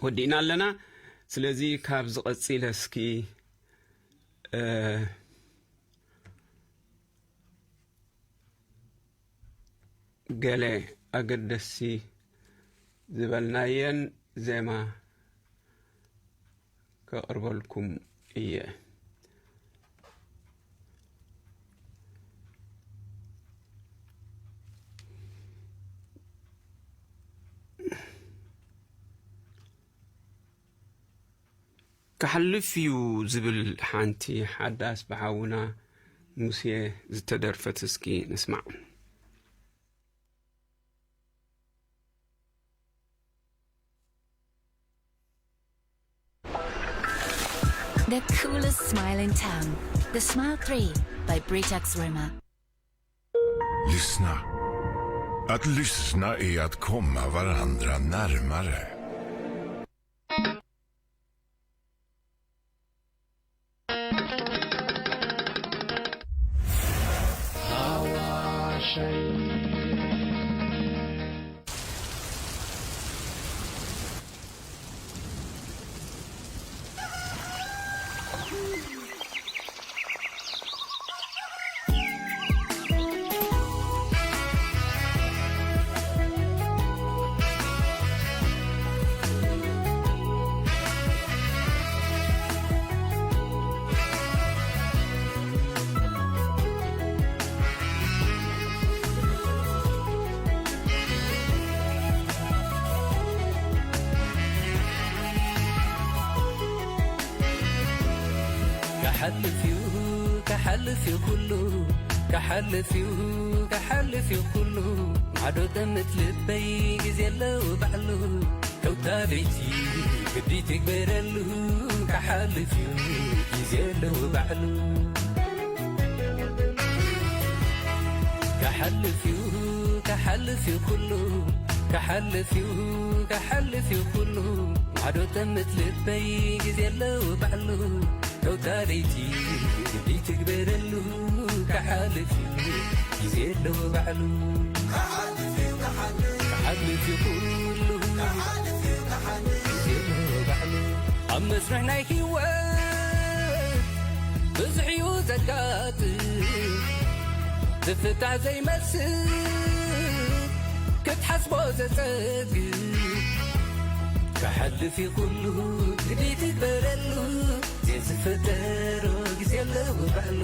ወዲእና ኣለና። ስለዚ ካብ ዝቐፂለ እስኪ ገለ ኣገደሲ ዝበልናየን ዜማ ከቕርበልኩም እየ። ክሓልፍ እዩ ዝብል ሓንቲ ሓዳስ ብሓውና ሙሴ ዝተደርፈት እስኪ ንስማዕ። The coolest smile in town. The Smile three by Britax Roma. Lyssna. Att lyssna är att komma varandra närmare. ክሓልፍ እዩ፣ ክሓልፍ እዩ ኩሉ፣ ክሓልፍ እዩ፣ ክሓልፍ እዩ ኩሉ። ማዕዶ ጠምት ልበይ ግዜ ኣለዎ ባዕሉ። ተውታሪቲ ግዲ ትግበረሉ፣ ክሓልፍ እዩ ግዜ ኣለዎ ባዕሉ። ክሓልፍ እዩ፣ ክሓልፍ እዩ ኩሉ፣ ክሓልፍ እዩ፣ ክሓልፍ እዩ ኩሉ። ማዕዶ ጠምት ልበይ ግዜ ኣለዎ ባዕሉ። ተውታሪቲ ግዲ ትግበረሉ፣ ክሓልፍ እዩ ግዜ ኣለዎ ባዕሉ። ክሓልፍ እዩ፣ ክሓልፍ እዩ ኩሉ፣ ክሓልፍ እዩ፣ ክሓልፍ እዩ ግዜ ኣለዎ ባዕሉ። ኣብ መስርሕ ናይ ህይወት ብዙሕ እዩ ዘጋጥም፣ ዝፍታሕ ዘይመስል፣ ክትሓስቦ ዘጸግም። ክሓልፍ እዩ ኩሉ፣ ግዲ ትግበረሉ፣ ዘይዝፈጠሮ ግዜ ኣለዎ ባዕሉ።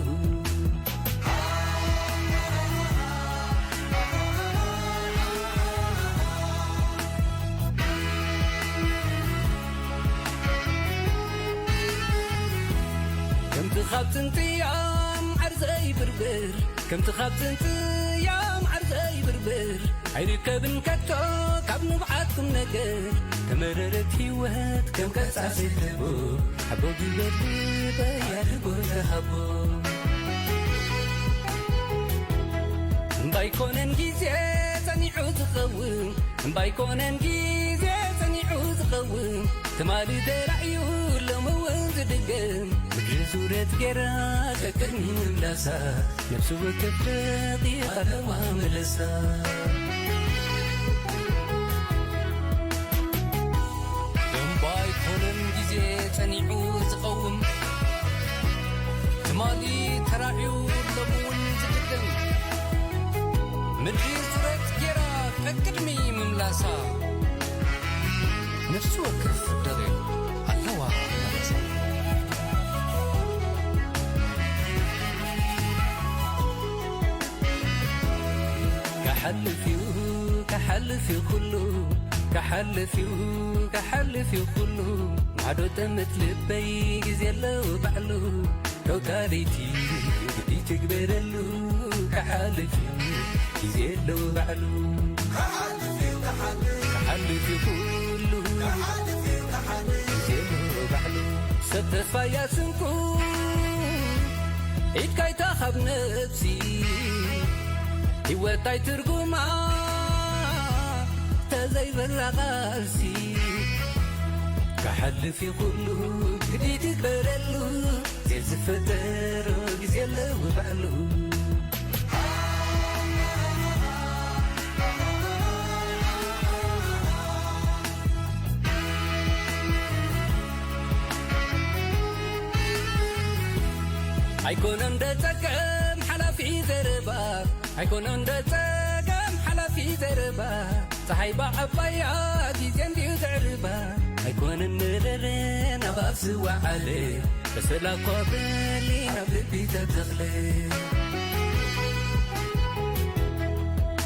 ከምቲ ካብ ጥንትያ ምዓር ዘይብርብር፣ ከምቲ ካብ ጥንትያ ምዓር ዘይብርብር፣ ኣይርከብን ከቶ ካብ ንብዓት ቁም ነገር። ተመረረት ህይወት ከም ቀጻ ዘይሕቦ፣ ሓቦ ግበር ልበይ ኣድርጎ ተሃቦ። እምባይኮነን ግዜ ጸኒዑ ዝኸውን፣ እምባይኮነን ግዜ ጸኒዑ ዝኸውን፣ ትማሊ ተራእዩ ሎሚ እውን ዝድገም። ምድሪ ዙረት ጌራ ቀቅድሚ ምምላሳ፣ ነፍሲ ወከፍ ደቂቕ ኣለዋ መለሳ። እምባይኮነን ግዜ ጸኒዑ ዝቐውም፣ ትማሊ ተራእዩ ሎሚ እውን ዝድገም። ምድሪ ዙረት ጌራ ቀቅድሚ ምምላሳ፣ ነፍሲ ወከፍ ደቂቕ ኣለዋ መለሳ። ክሓልፍ እዩ፣ ክሓልፍ እዩ ኩሉ፣ ክሓልፍ እዩ፣ ክሓልፍ እዩ ኩሉ። ማዕዶ ጠምት ልበይ ግዜ ኣለዎ ባዕሉ። ተውታሪቲ ግዲ ትግበረሉ፣ ክሓልፍ እዩ ግዜ ኣለዎ ባዕሉ። ክሓልፍ እዩ፣ ክሓልፍ እዩ ኩሉ፣ ክሓልፍ እዩ፣ ክሓልፍ እዩ ግዜ ኣለዎ ባዕሉ። ሰብ ተስፋ እያ ስንቁ፣ ኢድካ ኣይትኻብ ነብሲ፣ ህይወት ኣይትርጉማ ተዘይበላ ቃልሲ። ክሓልፍ እዩ ኩሉ፣ ግዲ ትግበረሉ፣ ዘይዝፈጠሮ ግዜ ኣለዎ ባዕሉ። ኣይኮነን ዶ ጸገም ሓላፊ ዘረባ፣ ኣይኮነን ዶ ጸገም ሓላፊ ዘረባ። ጸሓይ ብዓባያ ግዜ እንድዩ ዘዕርባ። ኣይኮነን መረረ ናብ ኣፍ ዝወዓለ፣ በሰላ እኳ በሊ ናብ ልቢ ተተኽለ።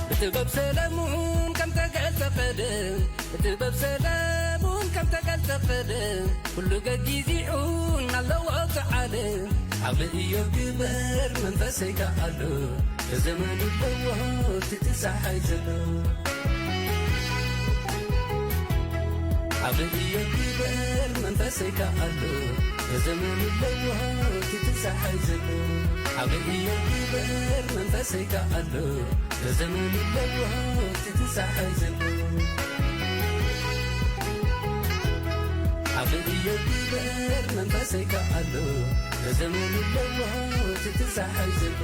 ብጥበብ ሰለሙን ከም ተገልጸ ቀደም፣ ብጥበብ ሰለሙን ከም ተገልጸ ቀደም፣ ኩሉ ገጊዚዑ እናለዎ እቲ ዓለም። ዓቕሊ እዮብ ግበር መንፈሰይ ከኣ ኣሎ፣ ዘመኑ ኣለዎ እቲ ጸሓይ ዘሎ። ዓቕሊ እዮብ ግበር መንፈሰይ ከኣ ኣሎ፣ ዘመኑ ኣለዎ እቲ ጸሓይ ዘሎ። ዓቕሊ እዮብ ግበር መንፈሰይ ከኣ ኣሎ፣ ዘመኑ ኣለዎ እቲ ጸሓይ ዘሎ። ዓቕሊ እዮብ ግበር መንፈሰይ ከኣ ኣሎ፣ ዘመኑ ኣለዎ እቲ ጸሓይ ዘሎ።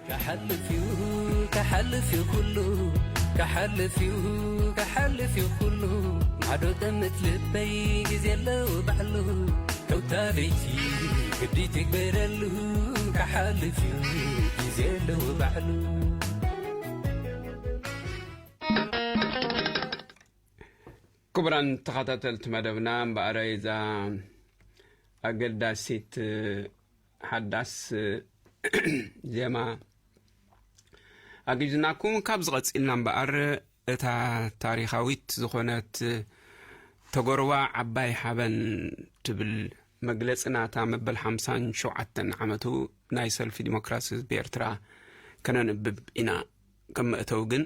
ክሓልፍ እዩ፣ ክሓልፍ እዩ ኩሉ፣ ክሓልፍ እዩ፣ ክሓልፍ እዩ ኩሉ። ማዕዶ ጠምት ልበይ ግዜ ኣለዎ ባዕሉ። ተውታሪቲ ግዲ ትግበረሉ፣ ክሓልፍ እዩ ግዜ ኣለዎ ባዕሉ። ክቡራን ተኸታተልቲ መደብና፣ እምበኣር እዛ ኣገዳሲት ሓዳስ ዜማ ኣግጅናኩም። ካብዚ ቀጺልና እምበኣር እታ ታሪኻዊት ዝኾነት ተጎርባ ዓባይ ሓበን ትብል መግለጺ ናታ መበል ሓምሳን ሸውዓተን ዓመቱ ናይ ሰልፊ ዲሞክራሲ ህዝቢ ኤርትራ ከነንብብ ኢና። ከም መእተዊ ግን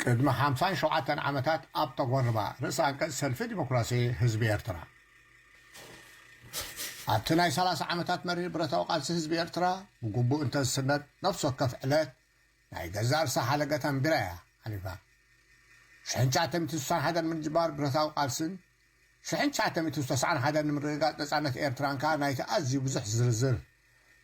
ቅድሚ ሓምሳን ሸውዓተን ዓመታት ኣብ ተጎርባ ርእሰ ኣንቀጽ ሰልፊ ዲሞክራሲ ህዝቢ ኤርትራ ኣብቲ ናይ ሰላሳ ዓመታት መሪር ብረታዊ ቃልሲ ህዝቢ ኤርትራ ብግቡእ እንተዝስነድ፣ ነፍሲ ወከፍ ዕለት ናይ ገዛእ ርእሳ ሓለገ ተንቢራ እያ ሓሊፋ። ሽሕን ትሽዓተ ሚእትን ስሳን ሓደን ምጅማር ብረታዊ ቃልስን ሽሕን ትሽዓተ ሚእትን ተስዓን ሓደን ንምርግጋጽ ነጻነት ኤርትራን ከኣ ናይቲ ኣዝዩ ብዙሕ ዝርዝር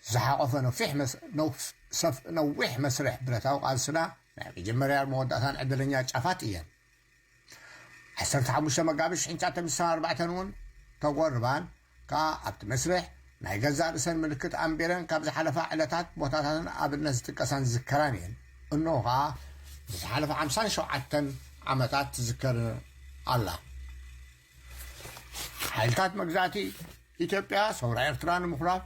ዝሓቖፈ ነፊሕ መስ-፣ ነውፍ-፣ ሰፍ-፣ ነዊሕ መስርሕ ብረታዊ ቃልስና ናይ መጀመርያን መወዳእታን ዕድለኛ ጫፋት እየን። ዓሰርተ ሓሙሽተ መጋቢት ሽሕን ትሽዓተ ሚእትን ስሳን ኣርባዕተን እውን ተጎርባን ከኣ ኣብቲ መስርሕ ናይ ገዛእ ርእሰን ምልክት ኣንቢረን ካብ ዝሓለፋ ዕለታት፣ ቦታታትን ኣብነት ዝጥቀሳን ዝዝከራን እየን። እንሆ ከኣ ንዝሓለፈ ሓምሳን ሸውዓተን ዓመታት ትዝከር ኣላ። ሓይልታት መግዛእቲ ኢትዮጵያ ሰውራ ኤርትራ ንምኹራፍ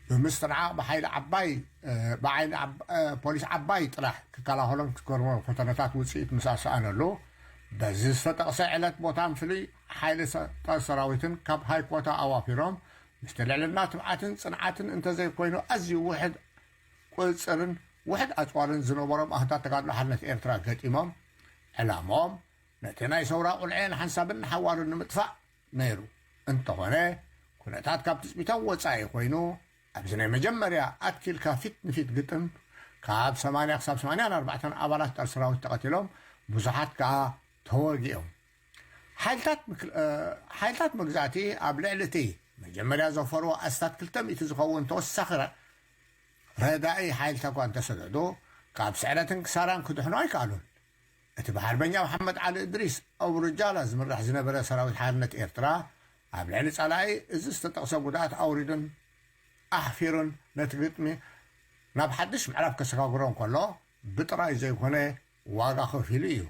ብምስትንዓቕ ብሓይሊ ዓባይ፣ እ፣ ብዓይሊ ዓብ-፣ እ፣ ፖሊስ ዓባይ ጥራሕ ክከላኸሎም ክትገርሞም ፈተነታት ውጽኢት ምስ ኣሰኣነሉ፣ በዚ ዝተጠቕሰ ዕለት ቦታን ፍሉይ ሓይሊ ሰ-፣ ጦር ሰራዊትን ካብ ሃይኮታ ኣዋፊሮም፣ ምስቲ ልዕልና ትብዓትን ጽንዓትን እንተዘይኮይኑ ኣዝዩ ውሕድ ቁጽርን ውሕድ ኣጽዋርን ዝነበሮም ኣህታት ተጋድሎ ሓርነት ኤርትራ ገጢሞም፣ ዕላምኦም ነቲ ናይ ሰውራ ቁልዐን ሓንሳብን ንሓዋሩን ንምጥፋእ ነይሩ። እንተኾነ፣ ኩነታት ካብ ትጽቢቶም ወጻኢ ኮይኑ፣ ኣብዚ ናይ መጀመርያ ኣትኪልካ ፊት ንፊት ግጥም፣ ካብ ሰማንያ ክሳብ ሰማንያን ኣርባዕተን ኣባላት ቃል ሰራዊት ተቐቲሎም፣ ብዙሓት ከኣ ተወጊኦም። ሓይልታት ምክል-፣ እ፣ ሓይልታት መግዛእቲ ኣብ ልዕሊ እቲ መጀመርያ ዘፈርዎ ኣስታት ክልተ ሚእቲ ዝኸውን ተወሳኺ ረ-፣ ረዳኢ ሓይልታት እኳ እንተሰደዱ፣ ካብ ስዕረትን ክሳራን ክድሕኑ ኣይከኣሉን። እቲ ብሓርበኛ መሓመድ ዓሊ እድሪስ፣ ኣውርጃላ፣ ዝምራሕ ዝነበረ ሰራዊት ሓርነት ኤርትራ፣ ኣብ ልዕሊ ጸላኢ እዚ ዝተጠቕሰ ጉድኣት ኣውሪዱን ኣሕፊሩን ነቲ ግጥሚ ናብ ሓድሽ ምዕራፍ ከሰጋግሮ እንከሎ፣ ብጥራይ ዘይኮነ ዋጋ ከፊሉ እዩ።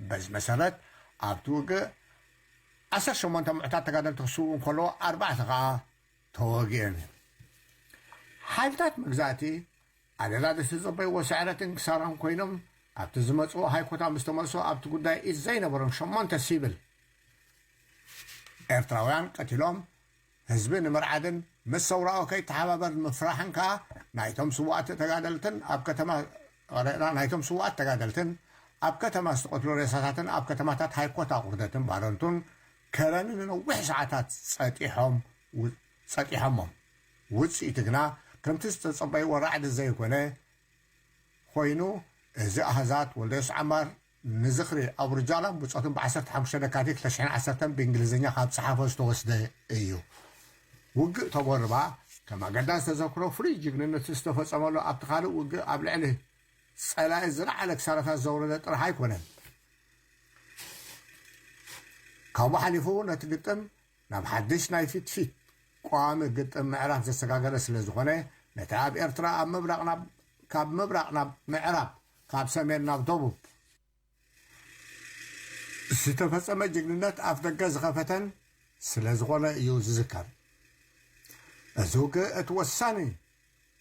በዚ መሰረት፣ ኣብቲ ውግእ ዓሰርተ ሸሞንተ ምዑታት ተጋደልቲ ክስውኡ እንከለዉ፣ ኣርባዕተ ከኣ ተወጊኦም እዮም። ሓይልታት መግዛእቲ ኣደዳ ዝተጸበይዎ ስዕረትን ክሳራን ኮይኖም፣ ኣብቲ ዝመጽኡ ሃይኮታ ምስ ተመልሱ፣ ኣብቲ ጉዳይ ኢድ ዘይነበሮም ሸሞንተ ሲቪል ኤርትራውያን ቀቲሎም፣ ህዝቢ ንምርዓድን ምስ ሰውራኡ ከይተሓባበር ንምፍራሕን ከኣ፣ ናይቶም ስዉኣት ተጋደልትን ኣብ ከተማ፣ ናይቶም ስዉኣት ተጋደልትን ኣብ ከተማ ዝተቐትሉ ሬሳታትን ኣብ ከተማታት ሃይኮታ፣ ቁርደትን ባረንቱን ከረንን ንነዊሕ ሰዓታት ጸጢሖም፣ ጸጢሖሞም። ውጽኢቱ ግና ከምቲ ዝተጸበይዎ ራዕዲ ዘይኮነ ኮይኑ፣ እዚ ኣሃዛት ወልደየሱስ ዓማር ንዝኽሪ ኣቡርጃላን ብጾቱን ብ ዓሰርተ ሓሙሽተ ለካቲት ክልተ ሽሕን ዓሰርተን ብእንግሊዝኛ ካብ ጸሓፎ ዝተወስደ እዩ። ውግእ ተጎርባ ከም ኣገዳሲ ተዘክሮ ፍሉይ ጅግንነት ዝተፈጸመሉ ኣብቲ ካልእ ውግእ ኣብ ልዕሊ ጸላኢ ዝለዓለ ክሳራታት ዘውረደ ጥራሕ ኣይኮነን። ካብኡ ሓሊፉ ነቲ ግጥም ናብ ሓድሽ ናይ ፊት ፊት ቀዋሚ ግጥም ምዕራፍ ዘሰጋገረ ስለ ዝኾነ፣ ነቲ ኣብ ኤርትራ ኣብ ምብራቕ ናብ፣ ካብ ምብራቕ ናብ ምዕራብ፣ ካብ ሰሜን ናብ ደቡብ ዝተፈጸመ ጅግንነት ኣፍ ደገ ዝኸፈተን ስለ ዝኾነ እዩ ዝዝከር። እዚ ውግእ እቲ ወሳኒ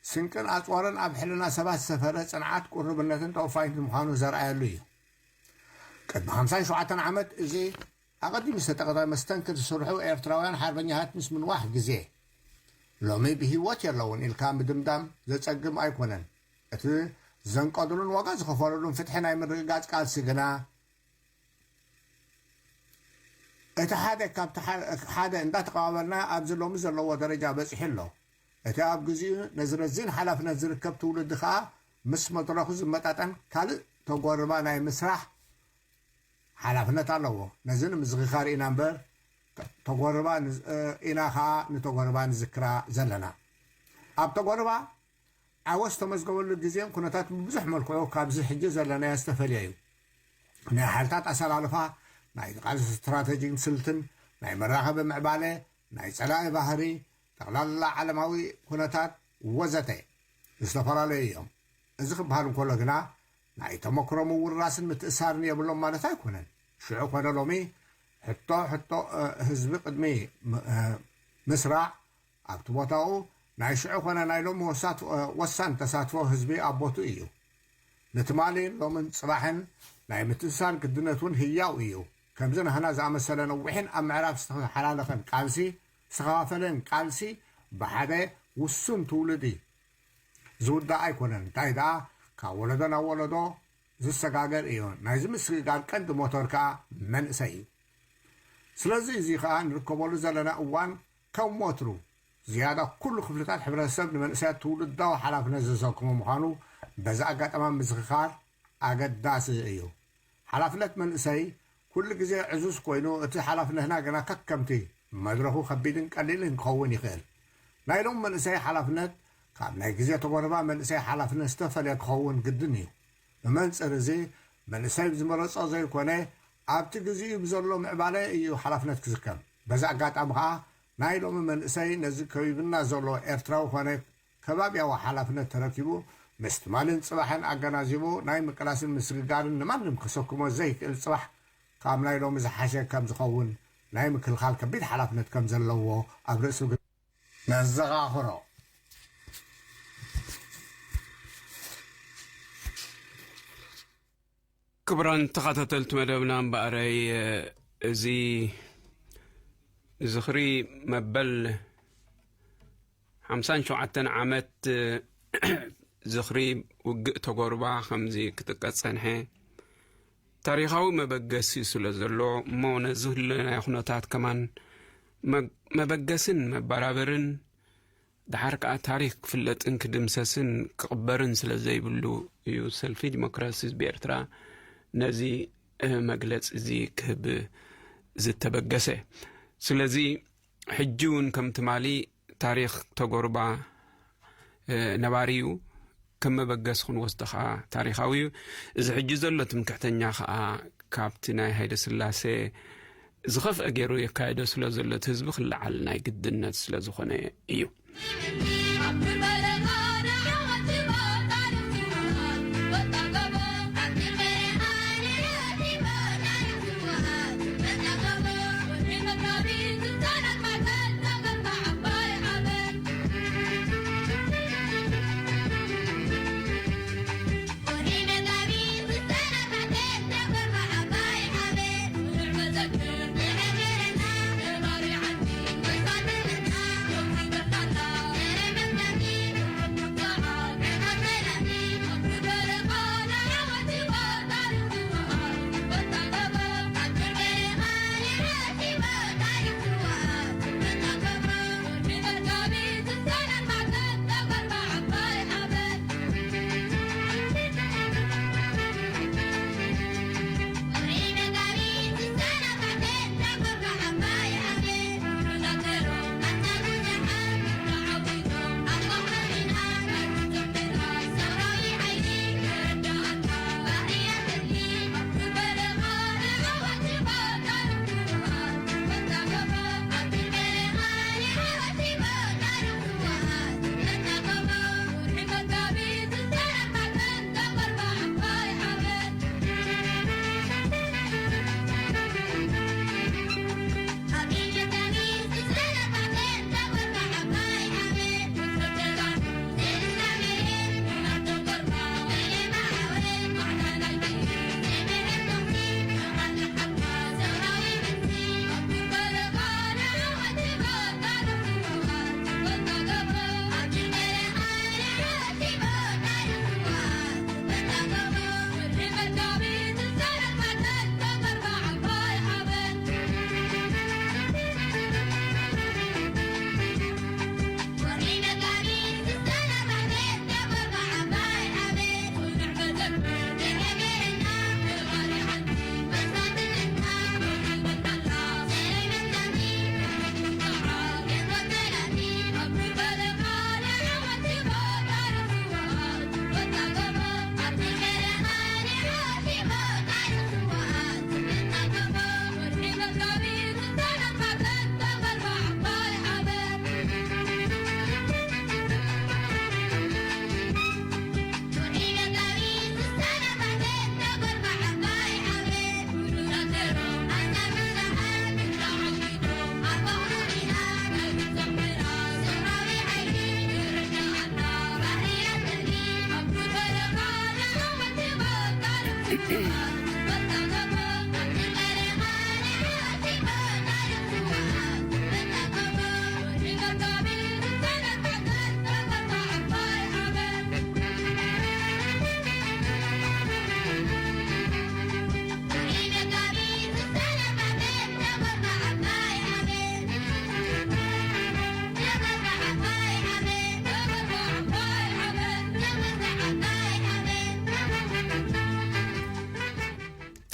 ስንቅን ኣጽዋርን ኣብ ሕልና ሰባት ዝሰፈረ ጽንዓት፣ ቁርብነትን ተወፋይነት ምዃኑ ዘርኣየሉ እዩ። ቅድሚ ሓምሳን ሸውዓተን ዓመት እዚ ኣቐዲሙ ዝተጠቕጠ መስተንክር ዝስርሑ ኤርትራውያን ሓርበኛታት ምስ ምንዋሕ ግዜ፣ ሎሚ ብህይወት የለውን ኢልካ ምድምዳም ዘጸግም ኣይኮነን። እቲ ዘንቀዱሉን ዋጋ ዝኸፈሉሉን ፍትሒ ናይ ምርግጋጽ ቃልሲ ግና፣ እቲ ሓደ ካብቲ ሓደ እንዳተቐባበልና ኣብዚ ሎሚ ዘለዎ ደረጃ በጺሑ ኣሎ። እቲ ኣብ ግዚኡ ነዚ ረዚን ሓላፍነት ዝርከብ ትውልዲ ከኣ ምስ መድረኹ ዝመጣጠን ካልእ ተጎርባ ናይ ምስራሕ ሓላፍነት ኣለዎ። ነዚ ንምዝኽኻር ኢና እምበር፣ ተጎርባ ንዝ-፣ እ፣ ኢና ከኣ ንተጎርባ ንዝክራ ዘለና። ኣብ ተጎርባ ዓወት ዝተመዝገበሉ ግዜን ኩነታት ብብዙሕ መልክዑ ካብዚ ሕጂ ዘለናዮ ዝተፈልየ እዩ። ናይ ሓይልታት ኣሰላልፋ፣ ናይ ቃልሲ ስትራተጂን ስልትን፣ ናይ መራኸቢ ምዕባለ፣ ናይ ጸላኢ ባህሪ፣ ጠቕላላ ዓለማዊ ኩነታት ወዘተ ዝተፈላለዩ እዮም። እዚ ክበሃል እንከሎ ግና ናይ ተመክሮ ምውርራስን ምትእሳርን የብሎም ማለት ኣይኮነን። ሽዑ ኮነ ሎሚ ሕቶ ሕቶ፣ እ፣ ህዝቢ ቅድሚ ም-፣ እ፣ ምስራዕ ኣብቲ ቦታኡ ናይ ሽዑ ኮነ ናይ ሎሚ ወሳት-፣ እ፣ ወሳን ተሳትፎ ህዝቢ ኣብ ቦትኡ እዩ። ንትማሊ ሎምን ጽባሕን ናይ ምትእሳር ግድነት እውን ህያው እዩ። ከምዚ ናህና ዝኣመሰለ ነዊሕን ኣብ ምዕራፍ ዝተሓላለኸን ቃልሲ ዝተኸፋፈለን ቃልሲ ብሓደ ውሱን ትውልዲ ዝውዳእ ኣይኮነን። እንታይ ደኣ ካብ ወለዶ ናብ ወለዶ ዝሰጋገር እዩ። ናይዚ ምስግጋር ቀንዲ ሞተር ከኣ መንእሰይ እዩ። ስለዚ እዚ ከኣ ንርከበሉ ዘለና እዋን ከም ወትሩ ዝያዳ ኩሉ ክፍልታት ሕብረተሰብ ንመንእሰያት ትውልዳዊ ሓላፍነት ዘሰክሞ ምዃኑ በዚ ኣጋጣሚ ምዝኽኻር ኣገዳሲ እዩ። ሓላፍነት መንእሰይ ኩሉ ግዜ ዕዙዝ ኮይኑ፣ እቲ ሓላፍነትና ግና ከከምቲ መድረኹ ከቢድን ቀሊልን ክኸውን ይኽእል። ናይ ሎም መንእሰይ ሓላፍነት ካብ ናይ ግዜ ተጎረባ መንእሰይ ሓላፍነት ዝተፈልየ ክኸውን ግድን እዩ። ብመንጽር እዚ መንእሰይ ብዝመረጾ ዘይኮነ ኣብቲ ግዜኡ ብዘሎ ምዕባለ እዩ ሓላፍነት ክዝከም። በዚ ኣጋጣሚ ከኣ ናይ ሎሚ መንእሰይ ነዚ ከቢብና ዘሎ ኤርትራዊ ኮነ ከባብያዊ ሓላፍነት ተረኪቡ ምስ ትማልን ጽባሕን ኣገናዚቡ ናይ ምቅላስን ምስግጋርን ንማንም ክሰክሞ ዘይክእል ጽባሕ ካብ ናይ ሎሚ ዝሓሸ ከም ዝኸውን ናይ ምክልኻል ከቢድ ሓላፍነት ከም ዘለዎ ኣብ ርእሲ ነዘኻኽሮ። ክቡራን ተኸታተልቲ መደብና እምበኣረይ፣ እዚ ዝኽሪ መበል ሓምሳን ሸውዓተን ዓመት ዝኽሪ ውግእ ተጎርባ ከምዚ ክጥቀስ ጸንሐ። ታሪኻዊ መበገሲ ስለ ዘሎ እሞ ነዚ ህለናይ ኩነታት ከማን መ-፣ መበገስን መበራበርን ደሓር ከኣ ታሪኽ ክፍለጥን ክድምሰስን ክቕበርን ስለ ዘይብሉ እዩ ሰልፊ ዲሞክራሲ ህዝቢ ኤርትራ ነዚ፣ እ፣ መግለጺ እዚ ክህብ ዝተበገሰ። ስለዚ ሕጂ እውን ከም ትማሊ ታሪኽ ተጎርባ፣ እ፣ ነባሪ እዩ። ከም መበገሲ ክንወስዶ ከኣ ታሪኻዊ እዩ። እዚ ሕጂ ዘሎ ትምክሕተኛ ከኣ ካብቲ ናይ ሃይለ ስላሴ ዝኸፍአ ገይሩ የካየዶ ስለ ዘሎ እቲ ህዝቢ ክለዓል ናይ ግድነት ስለ ዝኾነ እዩ።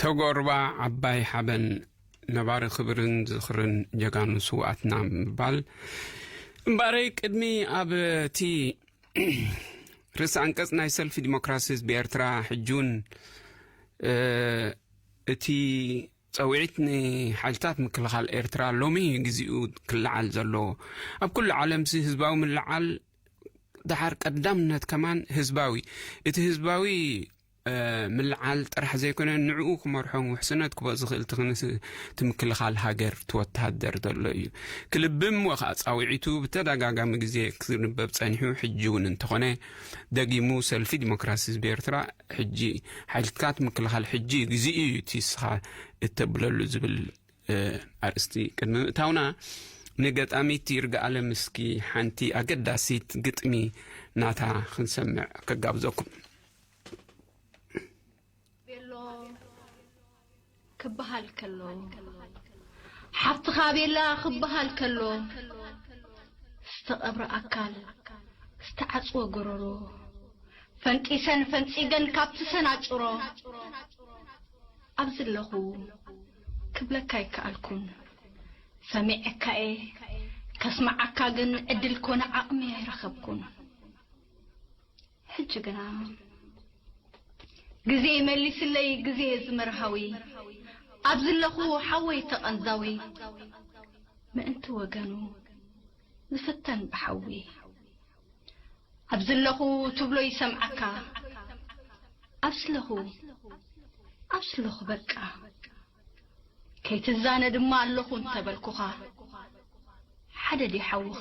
ተጎርባ ዓባይ ሓበን፣ ነባሪ ክብርን ዝኽርን ጀጋኑ ስውኣትና ምባል እምበኣረይ፣ ቅድሚ ኣብ እቲ ርእሲ ኣንቀጽ ናይ ሰልፊ ዲሞክራሲ ህዝቢ ኤርትራ፣ ሕጂ እውን፣ እ፣ እቲ ጸውዒት ንሓይልታት ምክልኻል ኤርትራ ሎሚ ግዜኡ ክለዓል ዘለዎ። ኣብ ኩሉ ዓለምሲ ህዝባዊ ምልዓል፣ ደሓር ቀዳምነት ከማን ህዝባዊ፣ እቲ ህዝባዊ፣ እ፣ ምልዓል ጥራሕ ዘይኮነ፣ ንዕኡ ክመርሖን ውሕስነት ክቦ ዝኽእል ትኽንስ-፣ እቲ ምክልኻል ሃገር፣ እቲ ወተሃደር ዘሎ እዩ። ክልብም ወኸዓ ጻውዒቱ ብተደጋጋሚ ግዜ ክዝንበብ ጸኒሑ፣ ሕጂ እውን እንተኾነ ደጊሙ ሰልፊ ዲሞክራሲ ህዝቢ ኤርትራ፣ ሕጂ ሓይልታት ምክልኻል፣ ሕጂ ግዜኡ እዩ እቲ ንስኻ እተብለሉ ዝብል፣ እ፣ ኣርእስቲ ቅድሚ ምእታውና፣ ንገጣሚት ይርጋኣለም እስኪ ሓንቲ ኣገዳሲት ግጥሚ ናታ ክንሰምዕ ከጋብዘኩም። ቤሎ ክበሃል ከሎ፣ ሓብትኻ ቤላ ክበሃል ከሎ፣ ዝተቐብረ ኣካል፣ ዝተዓጽወ ጎረሮ፣ ፈንጢሰን ፈንጺገን ካብቲ ሰናጭሮ፣ ኣብዚ ኣለኹ ክብለካ ኣይከኣልኩን። ሰሚዐካ'የ፣ ከስምዓካ ግን ዕድል ኮነ ዓቕሚ ኣይረኸብኩን። ሕጂ ግና ግዜ መሊስለይ፣ ግዜ ዝመርሃዊ፣ ኣብዚ ኣለኹ ሓወይ ተቐንዛዊ፣ ምእንቲ ወገኑ ዝፍተን ብሓዊ። ኣብዚ ኣለኹ ትብሎ ይሰምዓካ፣ ኣብዚ ኣለኹ፣ ኣብዚ ኣለኹ በቃ። ከይትዛነ ድማ ኣለኹ እንተበልኩኻ፣ ሓደ ድዩ ሓውኻ?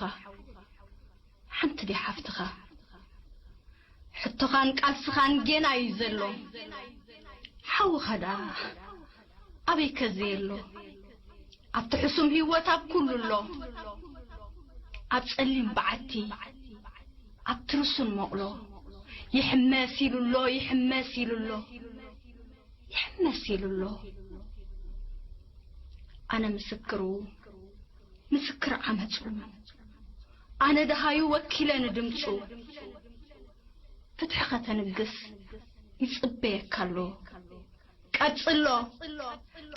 ሓንቲ ድያ ሓፍትኻ? ሕቶኻን ቃልስኻን ጌና እዩ ዘሎ። ሓውኻ ደኣ ኣበይ ከዘየ ኣሎ? ኣብቲ ሕሱም ህይወት ኣብ ኩሉ ኣሎ። ኣብ ጸሊም በዓቲ፣ ኣብ ትርሱን መቕሎ፣ ይሕመስ ኢሉ ኣሎ፣ ይሕመስ ኢሉ ኣሎ። ይሕመስ ኢሉ ኣሎ። ኣነ ምስክሩ፣ ምስክር ዓመጹ፣ ኣነ ደሃዩ ወኪለ ንድምጹ። ፍትሒ ከተንግስ ይጽበየካ ኣሎ። ቀጽሎ፣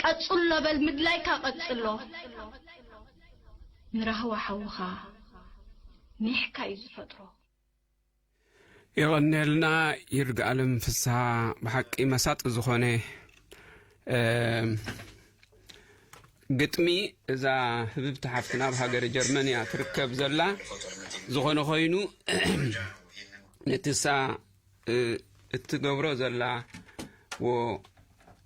ቀጽሎ በል ምድላይካ ቀጽሎ። ንራህዋ ሓውኻ ሜሕካ እዩ ዝፈጥሮ። የቐንየልና ይርጋኣለም ፍስሃ፣ ብሓቂ መሳጢ ዝኾነ፣ እ፣ ግጥሚ። እዛ ህብብቲ ሓፍትና ኣብ ሃገረ ጀርመን እያ ትርከብ ዘላ። ዝኾነ ኮይኑ፣ ነቲ እሳ፣ እ፣ እትገብሮ ዘላ፣ ወ-፣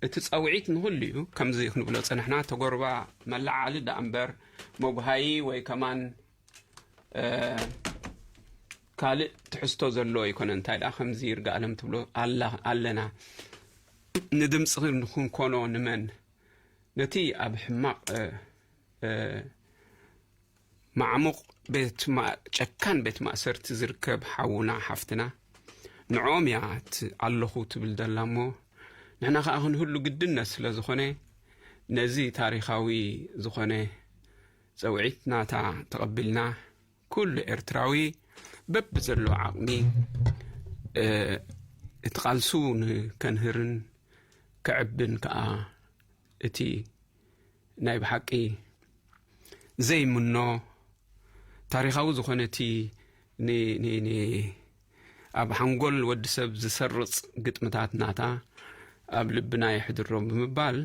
እቲ ጸውዒት ንኹሉ እዩ። ከምዚ ክንብሎ ጸንሕና፣ ተጎርባ መለዓዓሊ ደኣ እምበር፣ መጉሃዪ ወይ ከማን እ፣ ካልእ ትሕዝቶ ዘለዎ ኣይኮነን። እንታይ ደኣ ከምዚ ይርጋኣለም ትብሎ ኣላ-፣ ኣለና። ንድምጺ ክንኮኖ ንመን? ነቲ ኣብ ሕማቕ፣ እ፣ እ፣ ማዕሙቕ ቤት ማ-፣ ጨካን ቤት ማእሰርቲ ዝርከብ ሓውና ሓፍትና፣ ንዕኦም እያ ት-፣ ኣለኹ ትብል ዘላ እሞ፣ ንሕና ከኣ ክንህሉ ግድነት ስለ ዝኾነ፣ ነዚ ታሪኻዊ ዝኾነ ጸውዒት ናታ ተቐቢልና፣ ኩሉ ኤርትራዊ በብዘለዎ ዓቕሚ፣ እ፣ እቲ ቃልሱ ንከንህርን ከዕብን ከኣ እቲ ናይ ብሓቂ ዘይምኖ ታሪኻዊ ዝኾነ እቲ ን-፣ ን-፣ ን-፣ ኣብ ሓንጎል ወዲ ሰብ ዝሰርጽ ግጥምታት ናታ ኣብ ልብና የሕድሮ ብምባል፣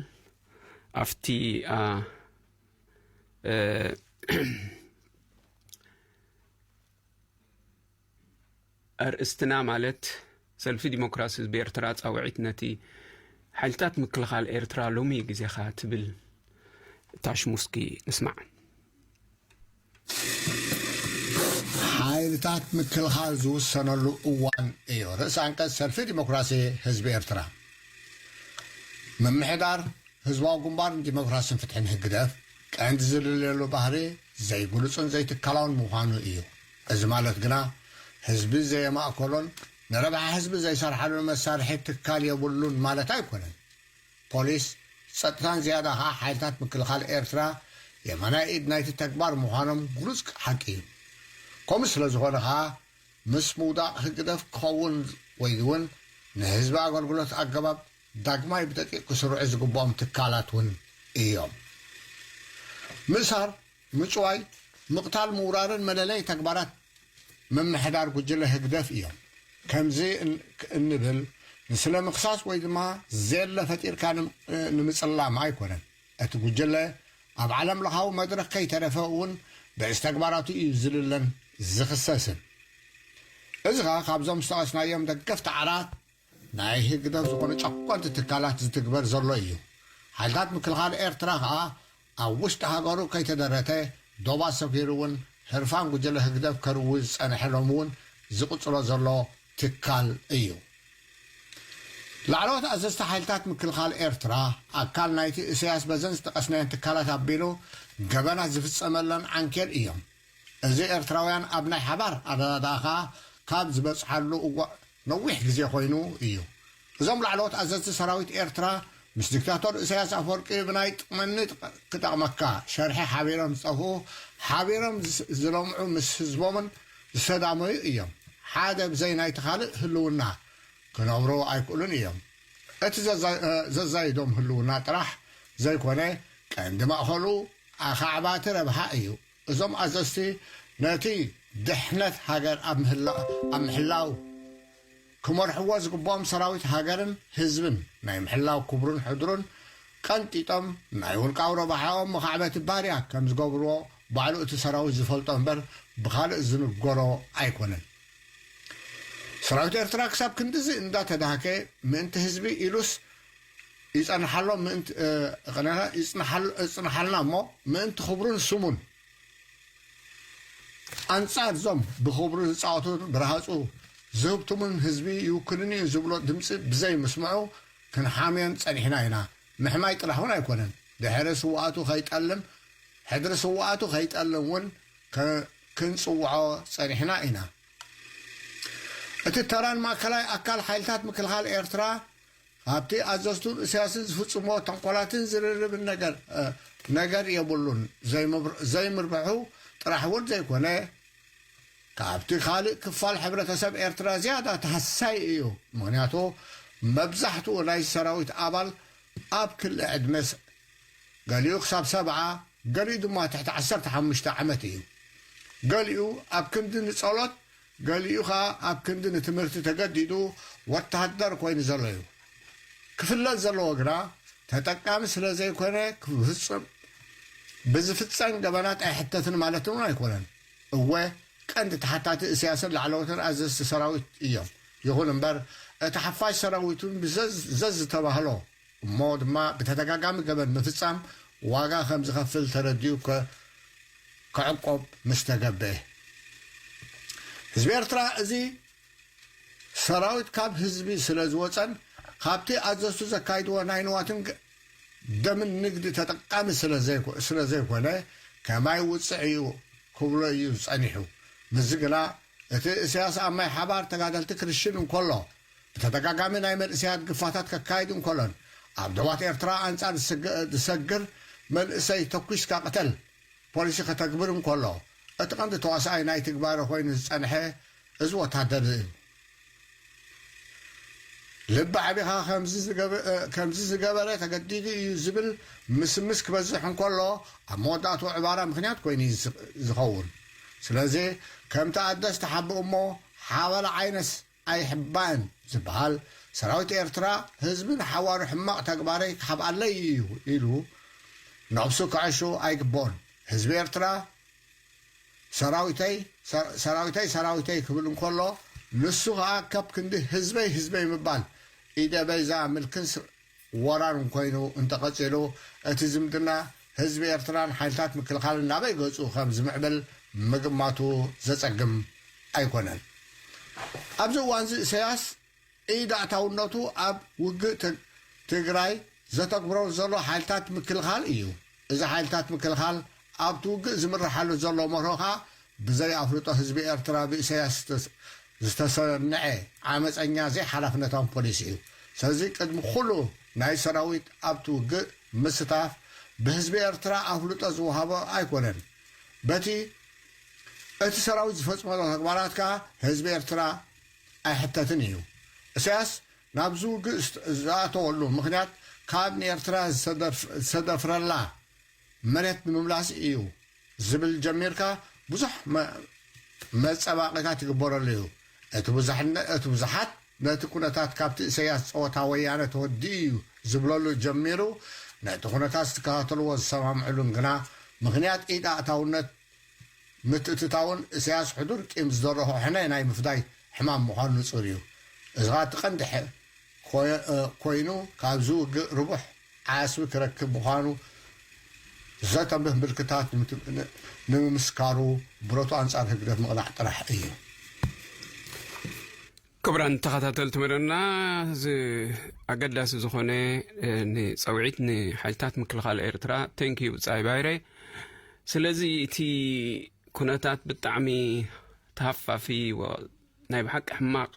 ኣብቲ፣ ኣ፣ እ፣ ኣርእስትና ማለት ሰልፊ ዲሞክራሲ ህዝቢ ኤርትራ ጻውዒት ነቲ ሓይልታት ምክልኻል ኤርትራ ሎሚ ግዜኻ ትብል ታሽሙስኪ ንስማዕ። ሓይልታት ምክልኻል ዝውሰነሉ እዋን እዩ። ርእሲ ኣንቀጽ ሰልፊ ዲሞክራሲ ህዝቢ ኤርትራ። ምምሕዳር ህዝባዊ ግንባር ንዲሞክራስን ፍትሕን ህግደፍ ቀንዲ ዝልለየሉ ባህሪ ዘይግሉጽን ዘይትካላውን ምዃኑ እዩ። እዚ ማለት ግና ህዝቢ ዘየማእከሎን ንረብሓ ህዝቢ ዘይሰርሓሉን መሳርሒ ትካል የብሉን ማለት ኣይኮነን። ፖሊስ፣ ጸጥታን ዝያዳ ኸኣ ሓይልታት ምክልኻል ኤርትራ የማናይ ኢድ ናይቲ ተግባር ምዃኖም ግሉጽ ሓቂ እዩ። ከምኡ ስለ ዝኾነ ኸኣ ምስ ምውዳቕ ህግደፍ ክኸውን ወይ እውን ንህዝቢ ኣገልግሎት ኣገባብ ዳግማይ ብደቂቕ ክስርዑ ዝግብኦም ትካላት እውን እዮም። ምእሳር፣ ምጭዋይ፣ ምቕታል፣ ምውራርን መለለይ ተግባራት ምምሕዳር ጉጅለ ህግደፍ እዮም። ከምዚ እን-፣ እንብል ንስለ ምኽሳስ ወይ ድማ ዘየለ ፈጢርካ ንም-፣ ንምጽላም ኣይኮነን። እቲ ጉጅለ ኣብ ዓለም ለኻዊ መድረኽ ከይተረፈ እውን ብዕስ ተግባራቱ እዩ ዝልለን ዝኽሰስን። እዚ ኸኣ ካብዞም ዝተቐስናዮም ደገፍቲ ዓራት ናይ ህግደፍ ዝኾኑ ጨቆንቲ ትካላት ዝትግበር ዘሎ እዩ። ሓይልታት ምክልኻል ኤርትራ ኸኣ ኣብ ውሽጢ ሃገሩ ከይተደረተ ዶባት ሰፊሩ እውን ህርፋን ጉጅለ ህግደፍ ከርዊ ዝጸንሐ ሎሚ እውን ዝቕጽሎ ዘሎ ትካል እዩ። ላዕለዎት ኣዘዝቲ ሓይልታት ምክልኻል ኤርትራ ኣካል ናይቲ ኢሳያስ በዘን ዝጠቐስናየን ትካላት ኣቢሉ ገበናት ዝፍጸመለን ዓንኬል እዮም። እዚ ኤርትራውያን ኣብ ናይ ሓባር ኣረዳድኣ ኸኣ ካብ ዝበጽሓሉ እዋን ነዊሕ ግዜ ኮይኑ እዩ። እዞም ላዕለዎት ኣዘዝቲ ሰራዊት ኤርትራ ምስ ዲክታቶር ኢሳያስ ኣፈወርቂ ብናይ ጥቕመኒ ክጠቕመካ ሸርሒ ሓቢሮም ዝጠፍኡ፣ ሓቢሮም ዝስ-፣ ዝለምዑ፣ ምስ ህዝቦምን ዝሰዳመዩ እዮም። ሓደ ብዘይ ናይቲ ካልእ ህልውና ክነብሩ ኣይክእሉን እዮም። እቲ ዘዛ-፣ ዘዛይዶም ህልውና ጥራሕ ዘይኮነ ቀንዲ ማእኸሉ ኣኻዕባቲ ረብሓ እዩ። እዞም ኣዘዝቲ ነቲ ድሕነት ሃገር ኣብ ምህላ-፣ ኣብ ምሕላው ክመርሕዎ ዝግብኦም ሰራዊት ሃገርን ህዝብን ናይ ምሕላው ክብሩን ሕድሩን ቀንጢጦም ናይ ውልቃዊ ረብሓኦም መኻዕበቲ ባርያ ከም ዝገብርዎ ባዕሉ እቲ ሰራዊት ዝፈልጦ እምበር ብኻልእ ዝንገሮ ኣይኮነን። ሰራዊት ኤርትራ ክሳብ ክንድዚ እንዳተዳህከ ምእንቲ ህዝቢ ኢሉስ ይጸንሓሎ ምእንቲ፣ እ፣ ቕነና ይጽንሓል-፣ ይጽንሓልና እሞ ምእንቲ ክብሩን ስሙን ኣንጻር እዞም ብኽብሩ ዝጻወቱን ብረሃጹ ዝህብትሙን ህዝቢ ይውክልኒ እዩ ዝብሎ ድምጺ ብዘይ ምስምዑ ክንሓምዮን ጸኒሕና ኢና። ምሕማይ ጥራሕ እውን ኣይኮነን። ድሕሪ ስውኣቱ ከይጠልም፣ ሕድሪ ስውኣቱ ከይጠልም እውን ከ-፣ ክንጽውዖ ጸኒሕና ኢና። እቲ ተራን ማእከላይ ኣካል ሓይልታት ምክልኻል ኤርትራ ኣብቲ ኣዘዝቱን ኢሳያስን ዝፍጽሞ ተንኮላትን ዝርርብን ነገር፣ እ፣ ነገር የብሉን። ዘይምብር-፣ ዘይምርብሑ ጥራሕ እውን ዘይኮነ፣ ካብቲ ካልእ ክፋል ሕብረተሰብ ኤርትራ ዝያዳ ተሃሳይ እዩ። ምኽንያቱ መብዛሕትኡ ናይ ሰራዊት ኣባል ኣብ ክሊ ዕድመ ስ-፣ ገሊኡ ክሳብ ሰብዓ፣ ገሊኡ ድማ ትሕቲ ዓሰርተ ሓሙሽተ ዓመት እዩ። ገሊኡ ኣብ ክንዲ ንጸሎት፣ ገሊኡ ኸኣ ኣብ ክንዲ ንትምህርቲ ተገዲዱ ወተሃደር ኮይኑ ዘሎ እዩ። ክፍለጥ ዘለዎ ግና ተጠቃሚ ስለ ዘይኮነ ክፍጽም-፣ ብዝፍጸም ገበናት ኣይሕተትን ማለት እውን ኣይኮነን። እወ፣ ቀንዲ ተሓታቲ እስያስን ላዕለዎትን ኣዘዝቲ ሰራዊት እዮም። ይኹን እምበር እቲ ሓፋሽ ሰራዊቱን ብዘዝ-፣ ዘዝተባህሎ እሞ ድማ ብተደጋጋሚ ገበን ምፍጻም ዋጋ ከም ዝኸፍል ተረዲኡ ከ-፣ ክዕቆብ ምስ ተገብአ። ህዝቢ ኤርትራ እዚ ሰራዊት ካብ ህዝቢ ስለ ዝወጸን ካብቲ ኣዘዝቱ ዘካይድዎ ናይ ንዋትን ገ-፣ ደምን ንግዲ ተጠቃሚ ስለ ዘይኮ-፣ ስለ ዘይኮነ ከማይ ውጽዕ እዩ ክብሎ እዩ ጸኒሑ። ምስዚ ግና እቲ እስያስ ኣብ ማይ ሓባር ተጋደልቲ ክርሽን እንከሎ፣ ብተደጋጋሚ ናይ መንእሰያት ግፋታት ከካይድ እንከሎን ኣብ ዶባት ኤርትራ ኣንጻር ዝስገ-፣ ዝሰግር መንእሰይ ተኲስካ ቅተል ፖሊሲ ከተግብር እንከሎ፣ እቲ ቀንዲ ተዋሳኣይ ናይ ትግባረ ኮይኑ ዝጸንሐ እዚ ወታደር እዩ። ልቢ ዓቢኻ ከምዚ ዝገበ-፣ ከምዚ ዝገበረ ተገዲዱ እዩ ዝብል ምስምስ ክበዝሕ እንከሎ፣ ኣብ መወዳእትኡ ዕባራ ምኽንያት ኮይኑ እዩ ዝ-፣ ዝኸውን። ስለዚ ከምቲ ኣደ ዝተሓብእ እሞ ሓበላ ዓይነስ ኣይሕባእን ዝበሃል፣ ሰራዊት ኤርትራ ህዝቢ ንሓዋሩ ሕማቕ ተግባረይ ክሓብኣለይ እዩ ኢሉ ነብሱ ክዕሹ ኣይግብኦን። ህዝቢ ኤርትራ ሰራዊተይ፣ ሰ-፣ ሰራዊተይ፣ ሰራዊተይ ክብል እንከሎ፣ ንሱ ኸኣ ከብ ክንዲ ህዝበይ፣ ህዝበይ ምባል ኢደ በይዛ ምልክን ስ-፣ ወራርን ኮይኑ እንተቐጺሉ፣ እቲ ዝምድና ህዝቢ ኤርትራን ሓይልታት ምክልኻልን ናበይ ገጹ ከም ዝምዕብል ምግማቱ ዘጸግም ኣይኮነን። ኣብዚ እዋንዚ ኢሳያስ ኢድ ኣእታውነቱ ኣብ ውግእ ት-፣ ትግራይ ዘተግብሮ ዘሎ ሓይልታት ምክልኻል እዩ። እዚ ሓይልታት ምክልኻል ኣብቲ ውግእ ዝምርሓሉ ዘሎ መርሆ ኸኣ ብዘይ ኣፍልጦ ህዝቢ ኤርትራ ብኢሳያስ ዝተስ-፣ ዝተሰንዐ ዓመፀኛ ዘይሓላፍነታዊ ፖሊሲ እዩ። ስለዚ ቅድሚ ኩሉ ናይ ሰራዊት ኣብቲ ውግእ ምስታፍ ብህዝቢ ኤርትራ ኣፍልጦ ዝወሃቦ ኣይኮነን። በቲ እቲ ሰራዊት ዝፈጽሞ ተግባራት ከኣ ህዝቢ ኤርትራ ኣይሕተትን እዩ። ኢሳያስ ናብዚ ውግእ ዝኣተወሉ ምኽንያት ካብ ንኤርትራ ዝተደፍረላ መሬት ንምምላስ እዩ ዝብል ጀሚርካ ብዙሕ መጸባቂታት ይግበረሉ እዩ። እቲ ብዙሓት ነቲ ኩነታት ካብቲ እሰያስ ጸወታ ወያነ ተወዲኡ እዩ ዝብለሉ ጀሚሩ ነቲ ኩነታት ዝተከታተልዎ ዝሰማምዕሉን ግና ምኽንያት ኢድ ኣእታውነት ምትእትታውን እሰያስ ሕዱር ቂም ዝደረኾ ሕነ ናይ ምፍዳይ ሕማም ምዃኑ ንጹር እዩ። እዚ ኸኣ እቲ ቀንዲ ኮይኑ ካብዚ ውግእ ርቡሕ ዓስቢ ክረክብ ምዃኑ ዘተንብህ ምልክታት ንምምስካሩ ብረቱ ኣንጻር ህግደፍ ምቕናዕ ጥራሕ እዩ። ክቡራን ተኸታተልቲ መደብና፣ እዚ ኣገዳሲ ዝኾነ ንፀውዒት ንሓይልታት ምክልኻል ኤርትራ፣ ቴንኪዩ ብጻይ ባይረ። ስለዚ እቲ ኩነታት ብጣዕሚ ተሃፋፊ፣ ናይ ብሓቂ ሕማቕ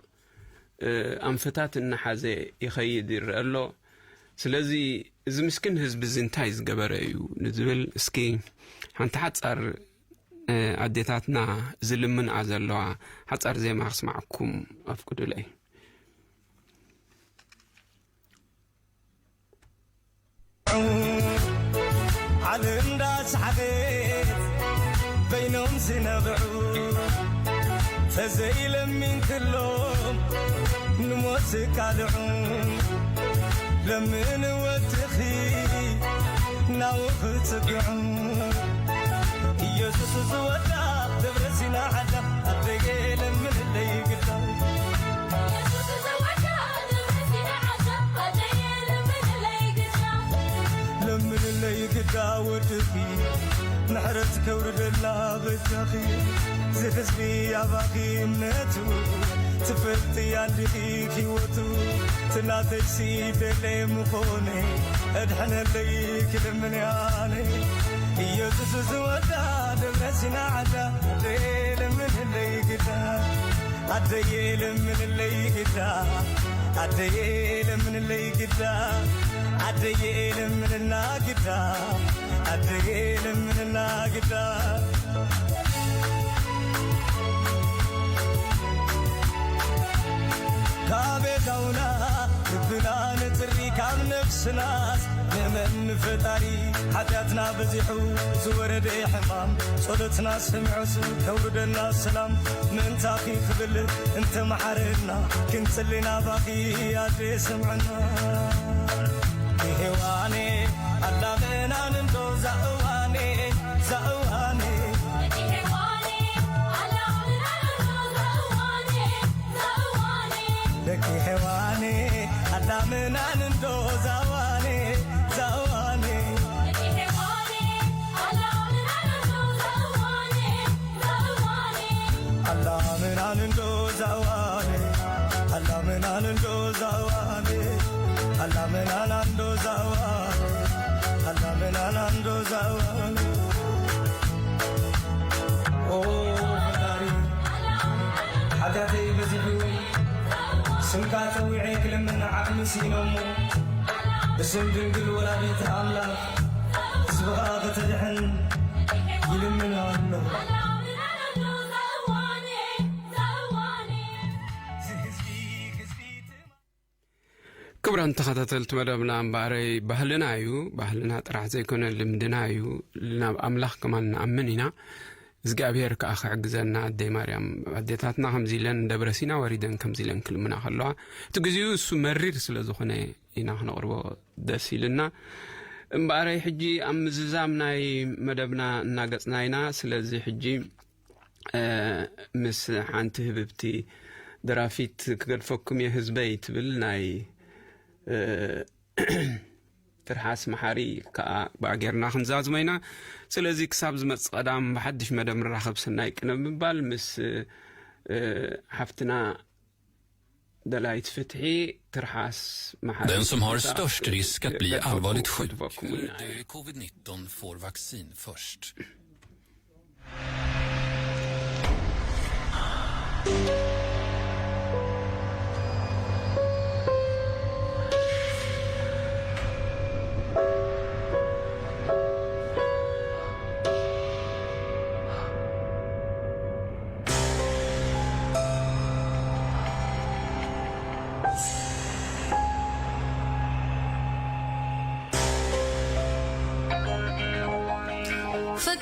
ኣንፈታት እናሓዘ ይኸይድ ይረአ ኣሎ። ስለዚ እዚ ምስኪን ህዝቢ እዚ እንታይ ዝገበረ እዩ ንዝብል እስኪ ሓንቲ ሓጻር ኣዴታትና ዝልምንኣ ዘለዋ ሓጻር ዜማ ክስማዓኩም ኣፍቅዱለይ። ዓለም እንዳሰሓቐት በይኖም ዝነብዑ ተዘይለሚን ክሎም ንሞት ዝቃልዑ ለምን ወትኺ ናውኺ ጽግዑ ኢየሱስ ዝወዳ ደብረ ሲና ዓዳ ኣደየ ለምንለይ ግዳ ለምንለይ ግዳ ወድኺ ምሕረት ከውርደላ በጃኺ ዝህዝቢ ኣባኺ እምነቱ ትፈልጥያ እንዲኺ ህይወቱ ትናተይሲ ደለየ ምኾነ እድሕነለይ ክልምንያነ ኢየሱስ ዝወዳ ደብረ ሲና ዓዳ ለምንለይ ግዳ ኣደየ ለምንለይ ግዳ ኣደየ ለምንለይ ግዳ ኣደየ ለምንና ግዳ ኣደየ ለምንና ግዳ ካበዳውና ልብና ንጥሪ ካብ ነፍስናስ ንመን ንፈጣሪ ሓጢኣትና በዚሑ ዝወረደ ሕማም ጸሎትና ሰሚዑስ ከውርደና ሰላም ምእንታኺ ክብል እንተመሓረና ክንጽሊ ናባኺ ኣደ ስምዕና ብሔዋኔ ኣላመናን እንዶ ዛእዋኔ ዛእዋኔ ደቂ ሔዋኔ ኣላመናን እንዶ ዛዋኔ ዛዋኔ ኣላመናን እንዶ ዛዋኔ ኣላመናን እንዶ ዛዋኔ ኣላመናን እንዶ ዛዋኔ ኣላመናን እንዶ ዛዋኔ ኦ ፈጣሪ ሓጢኣተይ በዚሑ ስምካ ጸዊዐ ክልምን ዓቕሚ ስኢነ እሞ ብስም ድንግል ወላዲት ኣምላኽ ህዝብኻ ከተድሕን ይልምን ኣለኹ። ክቡራን ተኸታተልቲ መደብና እምበኣረይ ባህልና እዩ። ባህልና ጥራሕ ዘይኮነ ልምድና እዩ። ናብ ኣምላኽ ከማን ንኣምን ኢና። እግዚኣብሔር ከኣ ክሕግዘና ኣደይ ማርያም ኣዴታትና ከምዚ ኢለን ደብረ ሲና ወሪደን ከምዚ ኢለን ክልምና ከለዋ እቲ ግዜኡ እሱ መሪር ስለ ዝኾነ ኢና ክነቕርቦ ደስ ኢልና። እምበኣረይ ሕጂ ኣብ ምዝዛም ናይ መደብና እናገጽና ኢና። ስለዚ ሕጂ ምስ ሓንቲ ህብብቲ ደራፊት ክገድፈኩም እየ ህዝበይ ትብል ናይ ትርሓስ መሓሪ ከኣ ብኣጌርና ክንዛዝሞ ኢና። ስለዚ ክሳብ ዝመጽእ ቀዳም ብሓድሽ መደብ ንራኸብ ሰናይ ቅነ ብምባል ምስ ሓፍትና ደላይት ፍትሒ ትርሓስ መሓሪ Den som har störst risk att bli allvarligt sjuk under covid nitton får vaccin först.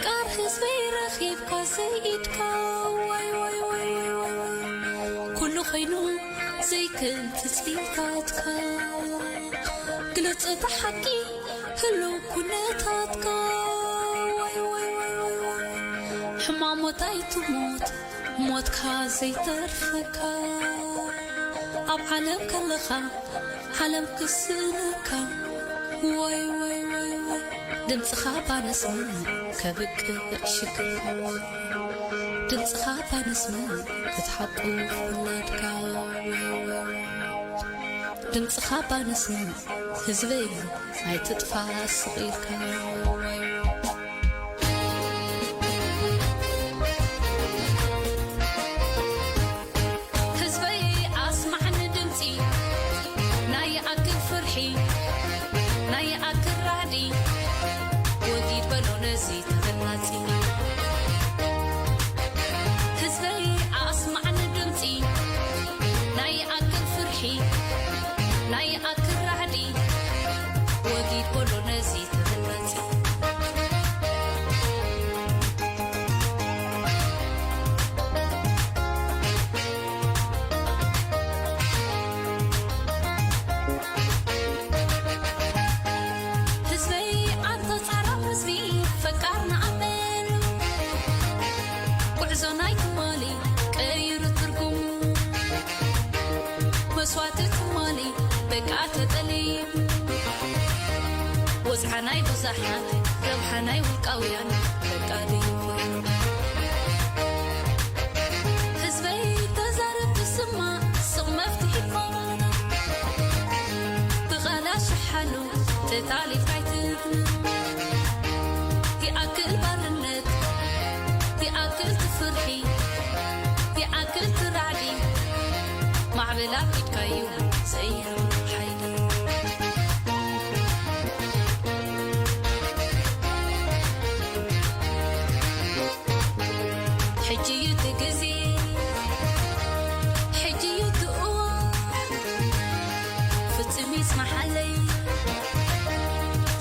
ቃር ህዝበይ ረኺብካ ዘይኢድካ፣ ዋይ ዋይ ዋይ ዋይ ዋይ ዋይ። ኩሉ ኮይኑ ዘይክእል ትጽቢታትካ፣ ግለጽ እቲ ሓቂ ህልው ኩነታትካ፣ ዋይ ዋይ ዋይ ዋይ ዋይ። ሕማሞት ኣይትሞት ሞትካ ዘይተርፈካ፣ ኣብ ዓለም ከለኻ ዓለም ክስእነካ፣ ዋይ ዋይ ዋይ ዋይ። ድምፅኻ ባነስምዕ ከብቅዕ ሽግርካ፣ ድምፅኻ ባነስምዕ ክትሓቁ ፍላድካ፣ ዋይ ዋይ ዋይ። ድምፅኻ ባነስምዕ ህዝበይ ኣይትጥፋእ ስቕ ኢልካ፣ ዋይ ዋይ። ህዝበይ ኣስማዕኒ ድምፂ፣ ናይ ይኣክል ፍርሒ፣ ናይ ይኣክል ራዕዲ፣ ወጊድ በሎ ነዚ ተበላፂ። ህዝበይ ኣስማዕኒ ድምፂ፣ ናይ ይኣክል ፍርሒ፣ ናይ ይኣክል ራዕዲ፣ ወጊድ በሎ ነዚ ተበላፂ። ህዝበይ ኣንተ ጻዕራም ህዝቢ፣ ፈቃር ንኣመል፣ ጉዕዞ ናይ ትማሊ ቀይሩ ትርጉም፣ መስዋእቲ ትማሊ በቃ ተጠልዩ፣ ወጽዓ ናይ ብዙሓት ረብሓ ናይ ውልቃውያን በቃ ድዩ ኮይኑ? ህዝበይ ተዛረብ ትስማዕ ስቕ መፍትሒ ይኮን። ብቓላ ሽሓሉ ተታሊልካ ኣይትፍነ። ይኣክል ባርነት፣ ይኣክል ትፍርሒ፣ ይኣክል ትራዕዲ። ማዕበል ኣብ ኢድካ እዩ ዘየርብሕ ሓይሊ። ሕጂ እዩ እቲ ግዜ፣ ሕጂ እዩ እቲ እዋን። ፍጹም ይስማሓለይ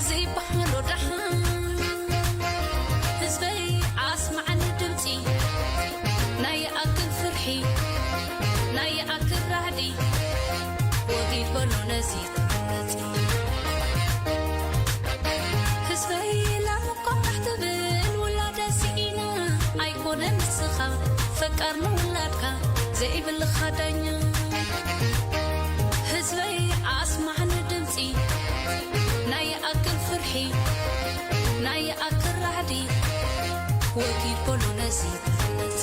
ዘይበሃሎ ደሓን። ህዝበይ ኣስማዓኒ ድምጺ፣ ናይ ይኣክል ፍርሒ፣ ናይ ይኣክል ራዕዲ። ወጊድ በሎ ነዚ ተመጺ። ህዝበይ ላም እኮ ቃሕ ትብል ውላዳ ስኢና። ኣይኮነን ንስኻ ፈቃር ንውላድካ ዘይብልኻ ዳኛ። ህዝበይ ኣስማዕኒ ድምጺ፣ ናይ ይኣክል ፍርሒ፣ ናይ ይኣክል ራዕዲ። ወጊድ በሎ ነዚ ተመጺ።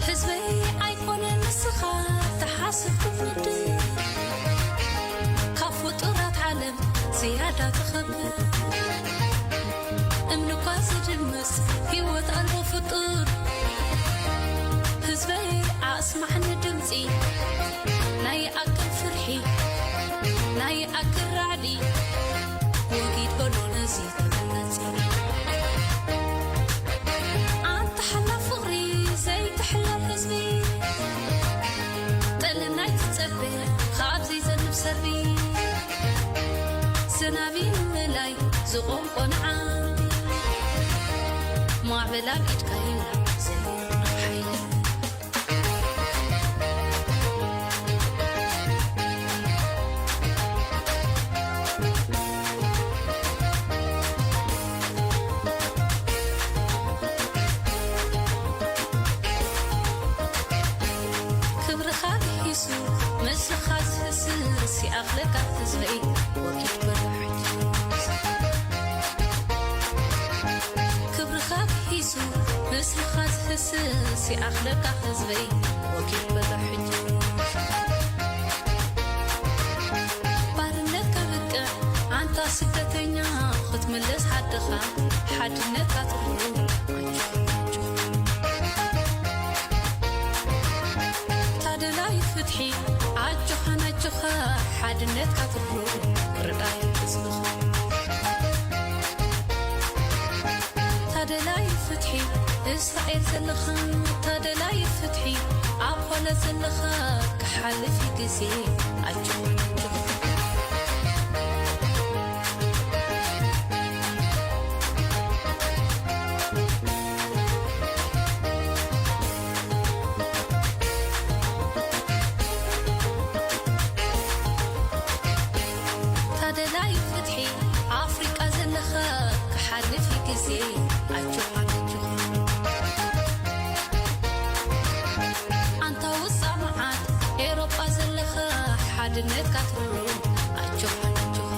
ህዝበይ ኣይኮነ ንስኻ ትሓስብ ትውድእ፣ ካብ ፍጡራት ዓለም ዝያዳ ትኸብር። እምኒ እኳ ዝድምስ ህይወት ኣልቦ ፍጡር። ህዝበይ ኣስማዕኒ ድምጺ፣ ናይ ይኣክል ፍርሒ፣ ናይ ይኣክል ራዕዲ። ወጊድ በሎ ነዚ ተመጺ። ኣንታ ሓላ ፍቕሪ ዘይትሕለል ህዝቢ፣ ጠለና ኣይትጸበ ካብ ዘይዘንብ ሰርቢ። ዝናብ ንምእላይ ዝቖም ቆንዓ፣ ማዕበል ኣብ ኢድካ እዩ ዘየርብሕ ሓይሊ። ክብርኻ ግሂሱ ምስልኻ ዝህስስ ይኣኽለካ ህዝበይ፣ ወጊድ በሎ ሕጂ። ክብርኻ ግሂሱ ምስልኻ ዝህስስ ይኣኽለካ ህዝበይ፣ ወጊድ በሎ ሕጂ። ባርነት ከብቅዕ ኣንታ ስደተኛ፣ ክትምለስ ዓድኻ ሓድነት ኣትርሩ። ኣጆኻ፣ ኣጆኻ። ታደላይ ፍትሒ ኣጆኻ፣ ኣጆኻ፣ ሓድነት ኣትርሩ። ክርዳይ ህዝብኻ። ታደላይ ፍትሒ እስራኤል ዘለኻ ታደላይ ፍትሒ፣ ኣብ ሆለ ዘለኻ ክሓልፍ እዩ ግዜ። ኣጆኻ ኣጆኻ። ታደላይ ፍትሒ፣ ኣፍሪቃ ዘለኻ ክሓልፍ እዩ ግዜ። ኣጆኻ ኣጆኻ። ኣንታ ውጻእ መዓት ኤሮጳ ዘለኻ ሓድነትካ ትርሩ። ኣጆኻ ኣጆኻ።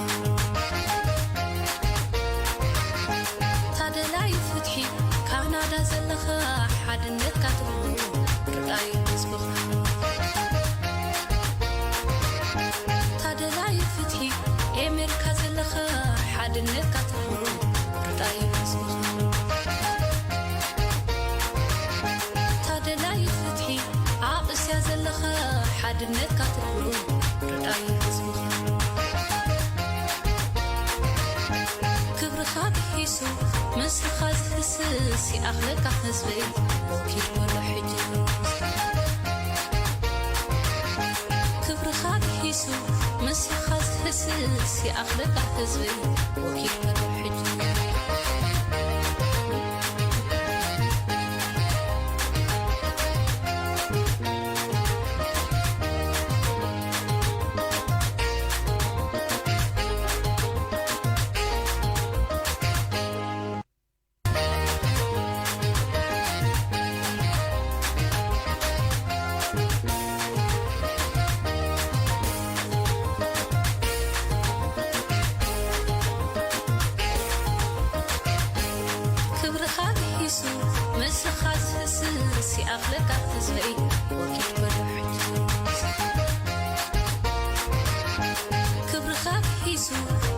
ታደላይ ፍትሒ ካናዳ ዘለኻ ሓድነትካ ትርሩ። ርዳይ ህዝብኻ። ታደላይ ፍትሒ ኤሜሪካ ዘለኻ ሓድነትካ ትርሩ። ርዳይ ህዝብኻ። ታደላይ ፍትሒ ኣብ እስያ ዘለኻ ሓድነትካ ትርሩ። ርዳይ ህዝብኻ። ክብርኻ ግሂሱ ምስኻ ዝህስስ ይኣኽለካ ህዝበይ። ወኪል ወሎ ሕጂ ክብርኻ ግሂሱ ምስኻ ዝህስስ ይኣኽለካ ህዝበይ። ወኪል ወሎ ሕጂ ክብርኻ ግሂሱ ምስኻ ዝህስስ ይኣኽለካ ህዝበይ። ወኪል በሎ ሕጂ ክብርኻ ግሂሱ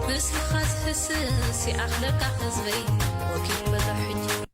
ምስኻ ዝህስስ ይኣኽለካ ህዝበይ። ወኪል በሎ ሕጂ